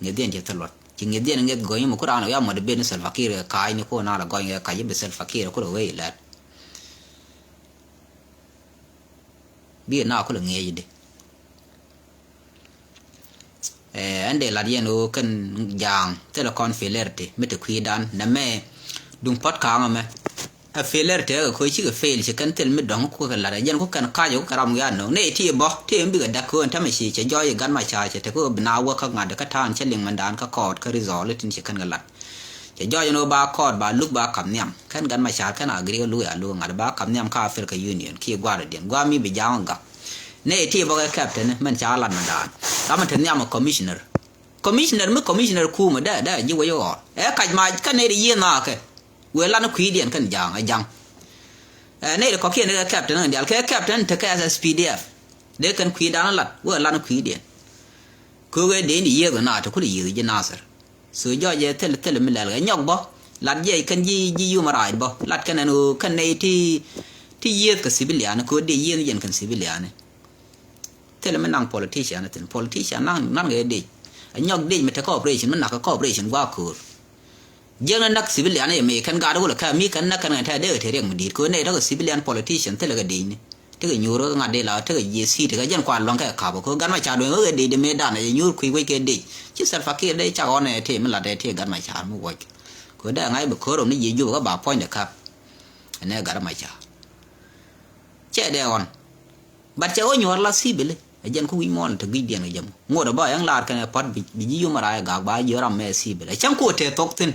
Ŋeth dhiɛn ci thil luɔt ci ŋeth dhiɛn ŋeth gɔny mi ku raan wia mɔt ben Salva Kiir kɛ kac ni ku na la gɔny kɛ kac bi Salva Kiir ku rɛ wee ilɛt. Bi na ku lɛ ŋiɛc di. Ɛn dee lat yɛn ɣöö kɛn ja̱a̱ŋ thilɛ kɔn filerti mi ti kui̱dan nɛmɛ. Duŋ pɔt ka̱a̱ŋ ɛmɛ. Failure tëëkɛ kɛ cikɛ fail, ci kɛn thil mi dɔ̱ŋ ku kɛ la̱t ɛ jɛn ku kɛn ka̱c ku kɛ ram wiaa no̱o̱ŋ. Nɛ ti bä ti mi bikɛ dak kɛ ɣöö ɛn tämɛ ci cɛ jɔɔc i̱ gat ma ca cɛ tekɛ ɣöö bi na wä kä ŋa̱t kä ta̱a̱n cɛ liŋ mɛndan kä kɔɔt kä result tin ci kɛn kɛ la̱t. Cɛ jɔɔc ɛn ɣöö ba kɔɔt ba luk ba kap nhiam kɛn gat ma ca kɛn agree luk ya luk ŋa̱t ba kap nhiam kä Africa Union kiɛ gua̱a̱r diɛn gua̱a̱r mi bi ja̱a̱ŋ gak. Nɛ ti bä kɛ captain mɛn ca lat mɛndan ram mi te nhiam ɛ commissioner. Commissioner mi commissioner kumɛ dee dee ji̱ wec ɣɔr ɛ kac ma kɛn nɛ ri yieen naakɛ. Wëë lan kui̱diɛn kɛn ja̱a̱ŋ ɛ ja̱ŋ. Ɛ nɛy ti kɔ̱kiɛn kɛ captain kɛn diaal kɛ captain tekɛ S S P D F. Dee kɛn kui̱dan lat wëë lan kui̱diɛn. Köökɛ dee ni yiëëth na te kulɛ yiëëth ji̱ Nasir. So jɔɔc ɛ thil thil mi lɛl kɛ nyɔk bä. Lat jiɛc kɛn ji̱ ji̱ human right bä lat kɛn ɛn ɣöö kɛn nɛy ti ti yiëëth kɛ civilian kɛ ɣöö dee yiëëth jɛn kɛn civilian. Thilɛ mi naŋ politician thi̱n, politician naŋ naŋ ɛ dec. A nyɔk dec mi te cooperation mi nak cooperation gua̱a̱ köör. Jiäkni näk civilian yɛ mi kɛn gaat wulɛ kä mi kɛn näk kɛn kɛn te dee kɛ te riɛk mi di̱i̱t kɛ nɛ tekɛ civilian politician thilɛ kɛ dec ni. Tekɛ nyuur kä ŋa̱t dee la tekɛ jiɛ city kɛ jɛn kual luaŋ kɛ kap kɛ kä gat ma ca dueŋ kä kɛ dec di mëë dan ɛ nyuur kui̱ wec kɛ dec. Ci Salva Kiir dee cak ɣɔn ɛ te mi lat ɛ te gat ma ca mi wuɔc. Kɛ dee ŋa̱c bi köör ɔ ni jiɛ Juba kä ba puɔ̱nydɛ kap. Ɛnɛ gat ma ca. Cɛ dee ɣɔn. But cɛ wä nyuɔr la civil ɛ jɛn kä wi̱c muɔ̱ɔ̱n te gui̱cdiɛn kɛ jɛ mɔ ŋot ɛ bä ɛŋ laar kɛn ɛ pua̱t bi ji̱ human right gak ba jiö ram mɛ civil ɛ cäŋ ku tëë thok thi̱n.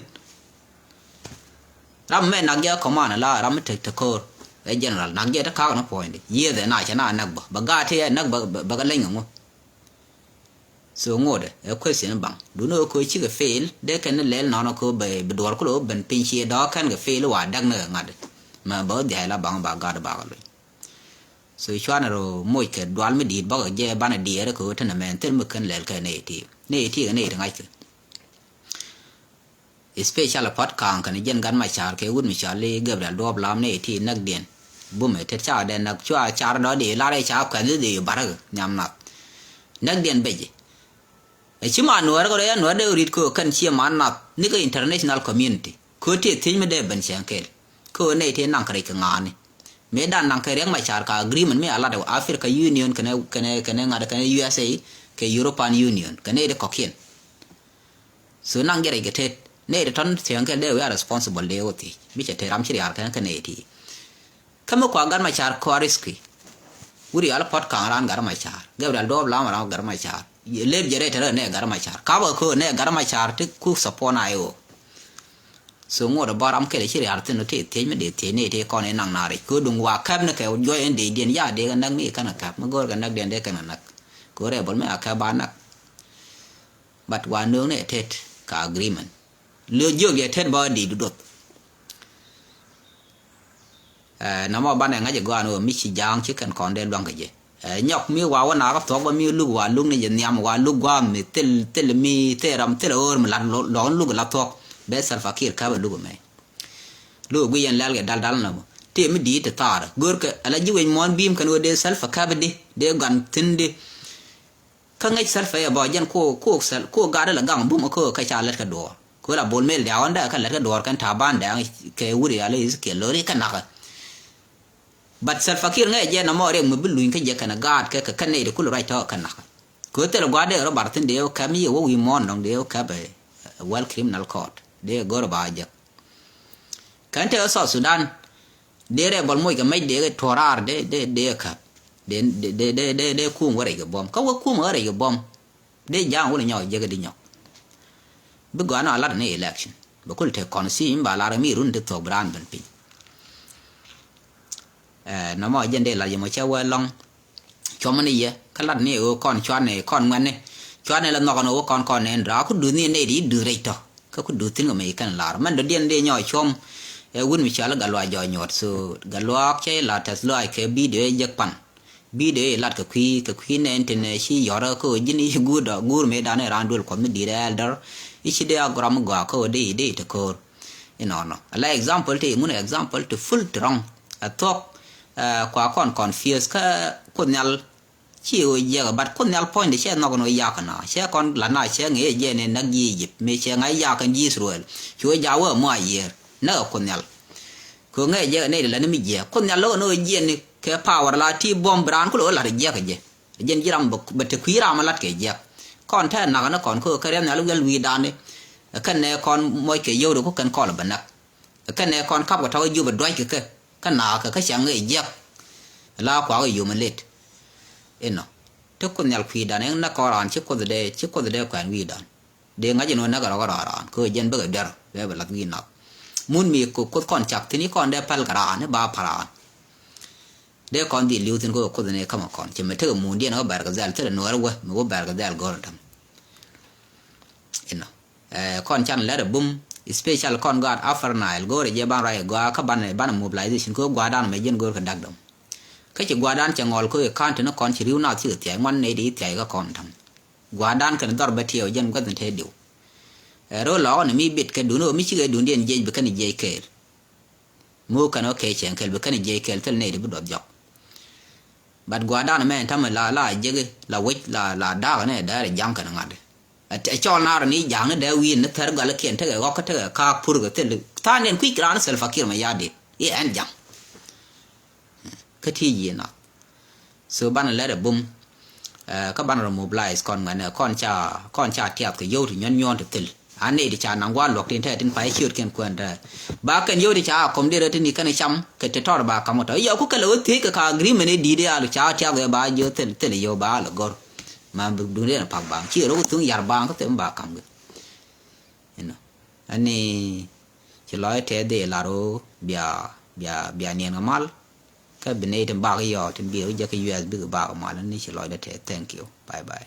Ram mɛ nak jɛ command la ram mi te te ko̱o̱r ɛ general nak jɛ te ka̱a̱k ni puɔ̱nydi yiëëth ɛ na cɛ na näk bä bɛ gaat ti ɛ näk bä bä kɛ leny kɛ ŋu. So ŋot ɛ ɛ question baŋ duni ɛ ko̱ cikɛ fail dee kɛn ni lɛl nɔnɔ ko̱ bɛ bi duɔr kulo ben piny ciɛ dɔ̱k kɛn kɛ fail wa däk ni kɛ ŋa̱t. Mɛ bä dhia̱c la baŋ ba gaat ba kɛ luny. So cuanɛ rɔ moc kɛ dual mi di̱i̱t bäkɛ jɛ banɛ diɛɛrɛ kɛ ɣöö te nɛ mɛn thil mi kän lɛl kɛ nɛy ti nɛy ti kɛ nɛy ti ŋa̱ckɛ. Especially puɔ̱t ka̱a̱ŋ kɛn jɛn gat ma ca̱r kɛ wut mi cɔal i̱ Gabriel Duɔp Lam nɛy ti näkdiɛn. Bumɛ tet ca dɛ näk cua car dɔ̱diɛ lar i̱ ca kuɛth i̱ dhie i̱ baräk nhiam nath. Näkdiɛn becɛ. Ɛ ci ma nuäärä kɛ rɔ ya nuäär dee rit kɛ kɛn cie man nath ni kɛ international community kɛ ti thiec mi dee ben cɛn kɛl. Kɛ nɛy ti naŋ kɛ rɛc kɛ ŋa̱a̱ni mëë dan naŋ kɛ riɛk ma car ka agreement mi a lat Africa Union kɛnɛ kɛnɛ kɛnɛ ŋa̱t kɛnɛ U S A kɛ European Union kɛ nɛy ti kɔ̱kiɛn. So naŋ jɛ rɛc kɛ tet nɛy ti tɔn cɛn kɛl dee wia responsible dee wä thiec mi cɛ te ram ci riaar kɛn kɛ nɛy ti. Kä mi kua gat ma car kua riski. Wuri yal puɔt kaŋ ran gat ma car Gabriel Duɔp Lam ran gat ma car. Lep jɛ rɛy tɛrɛ nɛ gat ma car kap kɛ köö nɛ gat ma car ti ku support na yo. So ŋot bä ram kɛl ci riar thin ti thiec mi dee thiec ni ti kɔn inaŋ na rɛc köö duŋ wa kɛp ni kɛ juɔc in dee diɛn ya dee kɛ näk mi kɛn kɛ kɛp mi go̱o̱r kɛ näk diɛn dee kɛn kɛ näk. Köö rɛy bol mi a kɛp ba näk. But wa nööŋ ni ɛ tet ka agreement. Lö jiök jɛ tet bä di dudoth. Ɛ nɔmɔ banɛ ŋa̱c ɛ gɔaan ɣöö mi ci ja̱a̱ŋ ci kɛn kɔn dee lua̱ŋ kɛ jɛ. Ɛ nyɔk mi wa wä nakä thuɔ̱k bä mi luk wa luk ni jɛ nhiam wa luk gua̱a̱m mi thil thil mi thil ram thil ɣöör mi lat luɔk ni luk la thuɔ̱k. Bɛ Salva Kiir käp ɛ luk ɛmɛ. Luk ɛ guic yɛn lɛl kɛ dal dal nɔmɔ ti mi di̱i̱t ti thaar go̱o̱r kɛ ala ji̱ wec muɔ̱ɔ̱n bi̱i̱m kɛn ɣöö dee Salva käp ɛ di dee gan thi̱n di. Kä ŋäc Salva Kiir bä jɛn ko ko sal ko gat la gaŋ bum ko kä ca lät kä duɔɔr. Ko la Bol Mel dia wan da kä lät kä duɔɔr kɛn Taban da kɛ wuri ala is kɛ lori kä nakä. But Salva Kiir ŋäc jɛ na mɔ riɛk mi bi luny kä jɛ kɛn gaat kɛ kɛ kɛn nɛy de kul ruac tɔ kä nakä. Ko thil gua de rɔ bar thin de kɛ mi ye wä wi mɔn dɔŋ de kɛ bɛ World Criminal Court de gor ba jɛ. Kɛn te South Sudan dee rɛy bɔl moc kɛ mɛc dee tuɔɔr raar dee dee dee käp dee dee dee dee dee kum wä rɛc kɛ buɔm kä wä kum wä rɛc kɛ buɔm. Dee ja̱a̱ŋ wä ni nyɔk jek di nyɔk. Bi gɔaa ni a lat ni election bɛ kul te kɔn si in ba lar mi run ti thuɔk bi raan ben piny. Ɛ nɔmɔ jɛn dee lar yɛ mɔ cɛ wä lɔŋ. Cuɔmä ni yɛ kä lat ni ɣöö kɔn cuanɛ kɔn ŋuɛ̈tni. Cuanɛ la nhɔkɛ ni ɣöö kɔn kɔn nɛn draa ku duth ni nɛy di duth rɛc tɔ. Kä ku duth thi̱n kɛ mec kɛn lar mɛn dɔ̱diɛn di nyɔɔc cuɔm. Ɛ wut mi cɔal i̱ Gatluak Jɔɔc Nyuɔt so Gatluak cɛ la tɛth lɔaac kɛ bidio i̱ jek pan. Bidio i̱ lat kɛ kui̱ kɛ kui̱ nɛn tin ci yɔ̱rä kä ɣöö ji̱n i̱ guur dɔ guur mëëdan i̱ raan duël kuɔth mi di̱i̱t ɛ elder. I̱ ci dee a ram mi gɔaa kä ɣöö dee i̱ dee i̱ te köör. Inɔnɔ ala example ti iŋun example ti full ti rɔŋ. Ɛ thuɔ̱k. Ɛ kua kɔn confuse kä Kuoth Nhial. Ci ɣöö jiɛk ɛ bat Kuoth Nhial puɔ̱nydɛ cɛ nhɔk ɛn ɣöö yak ɛn a cɛ kɔn lat na cɛ ŋi̱i̱c ɛ jɛ ni näk ji̱ Egypt mëë cɛ ŋa̱c yak ɛn ji̱ Israel. Ci ɣöö jak wee ɛmɔ a yiëër näk ɛ Kuoth Nhial. Kɛ ɣöö ŋäc ɛ jɛ kɛ nɛy ti lat ni mi jiɛk Kuoth Nhial lo̱k ɛn ɣöö jiɛn ni kɛ power la ti buɔ̱m bi raan kulɛ ɣöö lat ɛ jiɛk ɛ jɛ. Jɛn ji̱ ram bɛ te kui̱ ram ɛ lat kɛ jiɛk. Kɔn te ɛ nak ɛn kɔn kä ɣöö kɛ riɛm nhial wi̱el wi̱i̱ da̱a̱ni. Ɛ kɛn nɛ kɔn muɔc kɛ yio̱w di ku kɛn kɔl ɛ bɛ näk. Kɛn ɛ kɔn kap kɛ tɔk i̱ jup ɛ duac kɛ kɛ kä naak kɛ kä cäŋ ɛ jiäk. La kuak i̱ yom ɛ let. Inɔ te Kuoth Nhial kui̱dan ɛn nä kɔn raan ci Kuoth dee ci Kuoth dee kuɛn wi̱i̱dan. Dee ŋa̱c ɛn ɣöö näk ɛ rɔk ɛ raan raan kɛ ɣöö jɛn bäkɛ duer bɛ bɛ lath wi̱i̱ nath. Mun mi Kuoth kɔn cak thi̱n i̱ kɔn dee päl kɛ raan i̱ ba päl raan. Dee kɔn dhil li̱w thi̱n kɛ ɣöö Kuoth ni ka̱mɛ kɔn ci mɛ tekɛ mundiɛn ɣä bɛr kɛ dhɛl thilɛ nuɔɔr wä mi wä bɛr kɛ dhɛl go̱r täm. Inɔ kɔn can lɛr ɛ bum, especial kɔn gaat Upper Nile go̱o̱rɛ jɛ ban ruac ɛ gɔaa kä ban ban mobilization kɛ gua̱a̱dan mɛ jɛn go̱o̱r kɛ dak dɔm. Kä ci gua̱a̱dan cɛ ŋɔl kɛ kään tini kɔn ci ri̱w naath cikɛ thia̱c ŋuan nɛy di thia̱c kä kɔn täm. Gua̱a̱dan kɛn dhɔr bä tiɛɛw jɛn gua̱th ni te diw. Ɛ ro̱o̱ lɔɔk ni mi bit kɛ duni ɣöö mi cikɛ dundiɛn jiɛc bi kɛn jiɛc kɛɛl. Muk kɛn ɣä kɛ cɛŋ kɛl bi kɛn jiɛc kɛl thil nɛy ti bi duɔth jɔk. But gua̱a̱dan mɛ ɛn ta̱mɛ la la jeki la wec la la da̱a̱k ni dɛɛr ja̱ŋ kɛn ŋa̱t. Ɛ cɔl naar ni ja̱ŋ ni dɛɛ wi̱i̱n ni thɛr galikiɛn tekɛ ɣɔk kä tekɛ ka̱a̱k pur kɛ thil. Tha̱a̱ŋ diɛn kui̱c raan ni Salva Kiir mɛ ya̱a̱ dit i̱ ɛn ja̱ŋ. Kä ti ji̱ nath. So banɛ lɛt ɛ bum. Kä banɛ rɔ mobilize kɔn ŋuɛnɛ kɔn ca kɔn ca tiath kɛ yio̱w ti nyuɔn nyuɔn ti thil. An nɛy ti ca naŋ gua̱a̱r luɔk tin tɛɛ tin pay ciötkiɛn kuɛn tɛɛ. Ba kɛn yio̱w ti ca akɔm derɛ tin i̱ kɛn cam kɛ ti tɔr ba kam kɛ tɔ i̱ yɔku kɛlɛ wä thiec kɛ ka agreement i̱ di̱i̱t i̱ al ca tiath kɛ ba jiö thil thil i̱ yio̱w ba al i̱ gɔr. Ma bi duŋ derɛ pak baŋ ci rɔ wä thuŋ yar baŋ kä thil mi ba kam kɛ. Inɔ ani ci lɔc tɛth dee lar ɣöö bia bia bia niɛn kɛ mal. Kä bi nɛy tin bak yɔɔk tin bi ɣöö jɛ kä U S bikɛ bak kɛ mal ani ci lɔcdɛ tɛth. Thank you. Bye bye.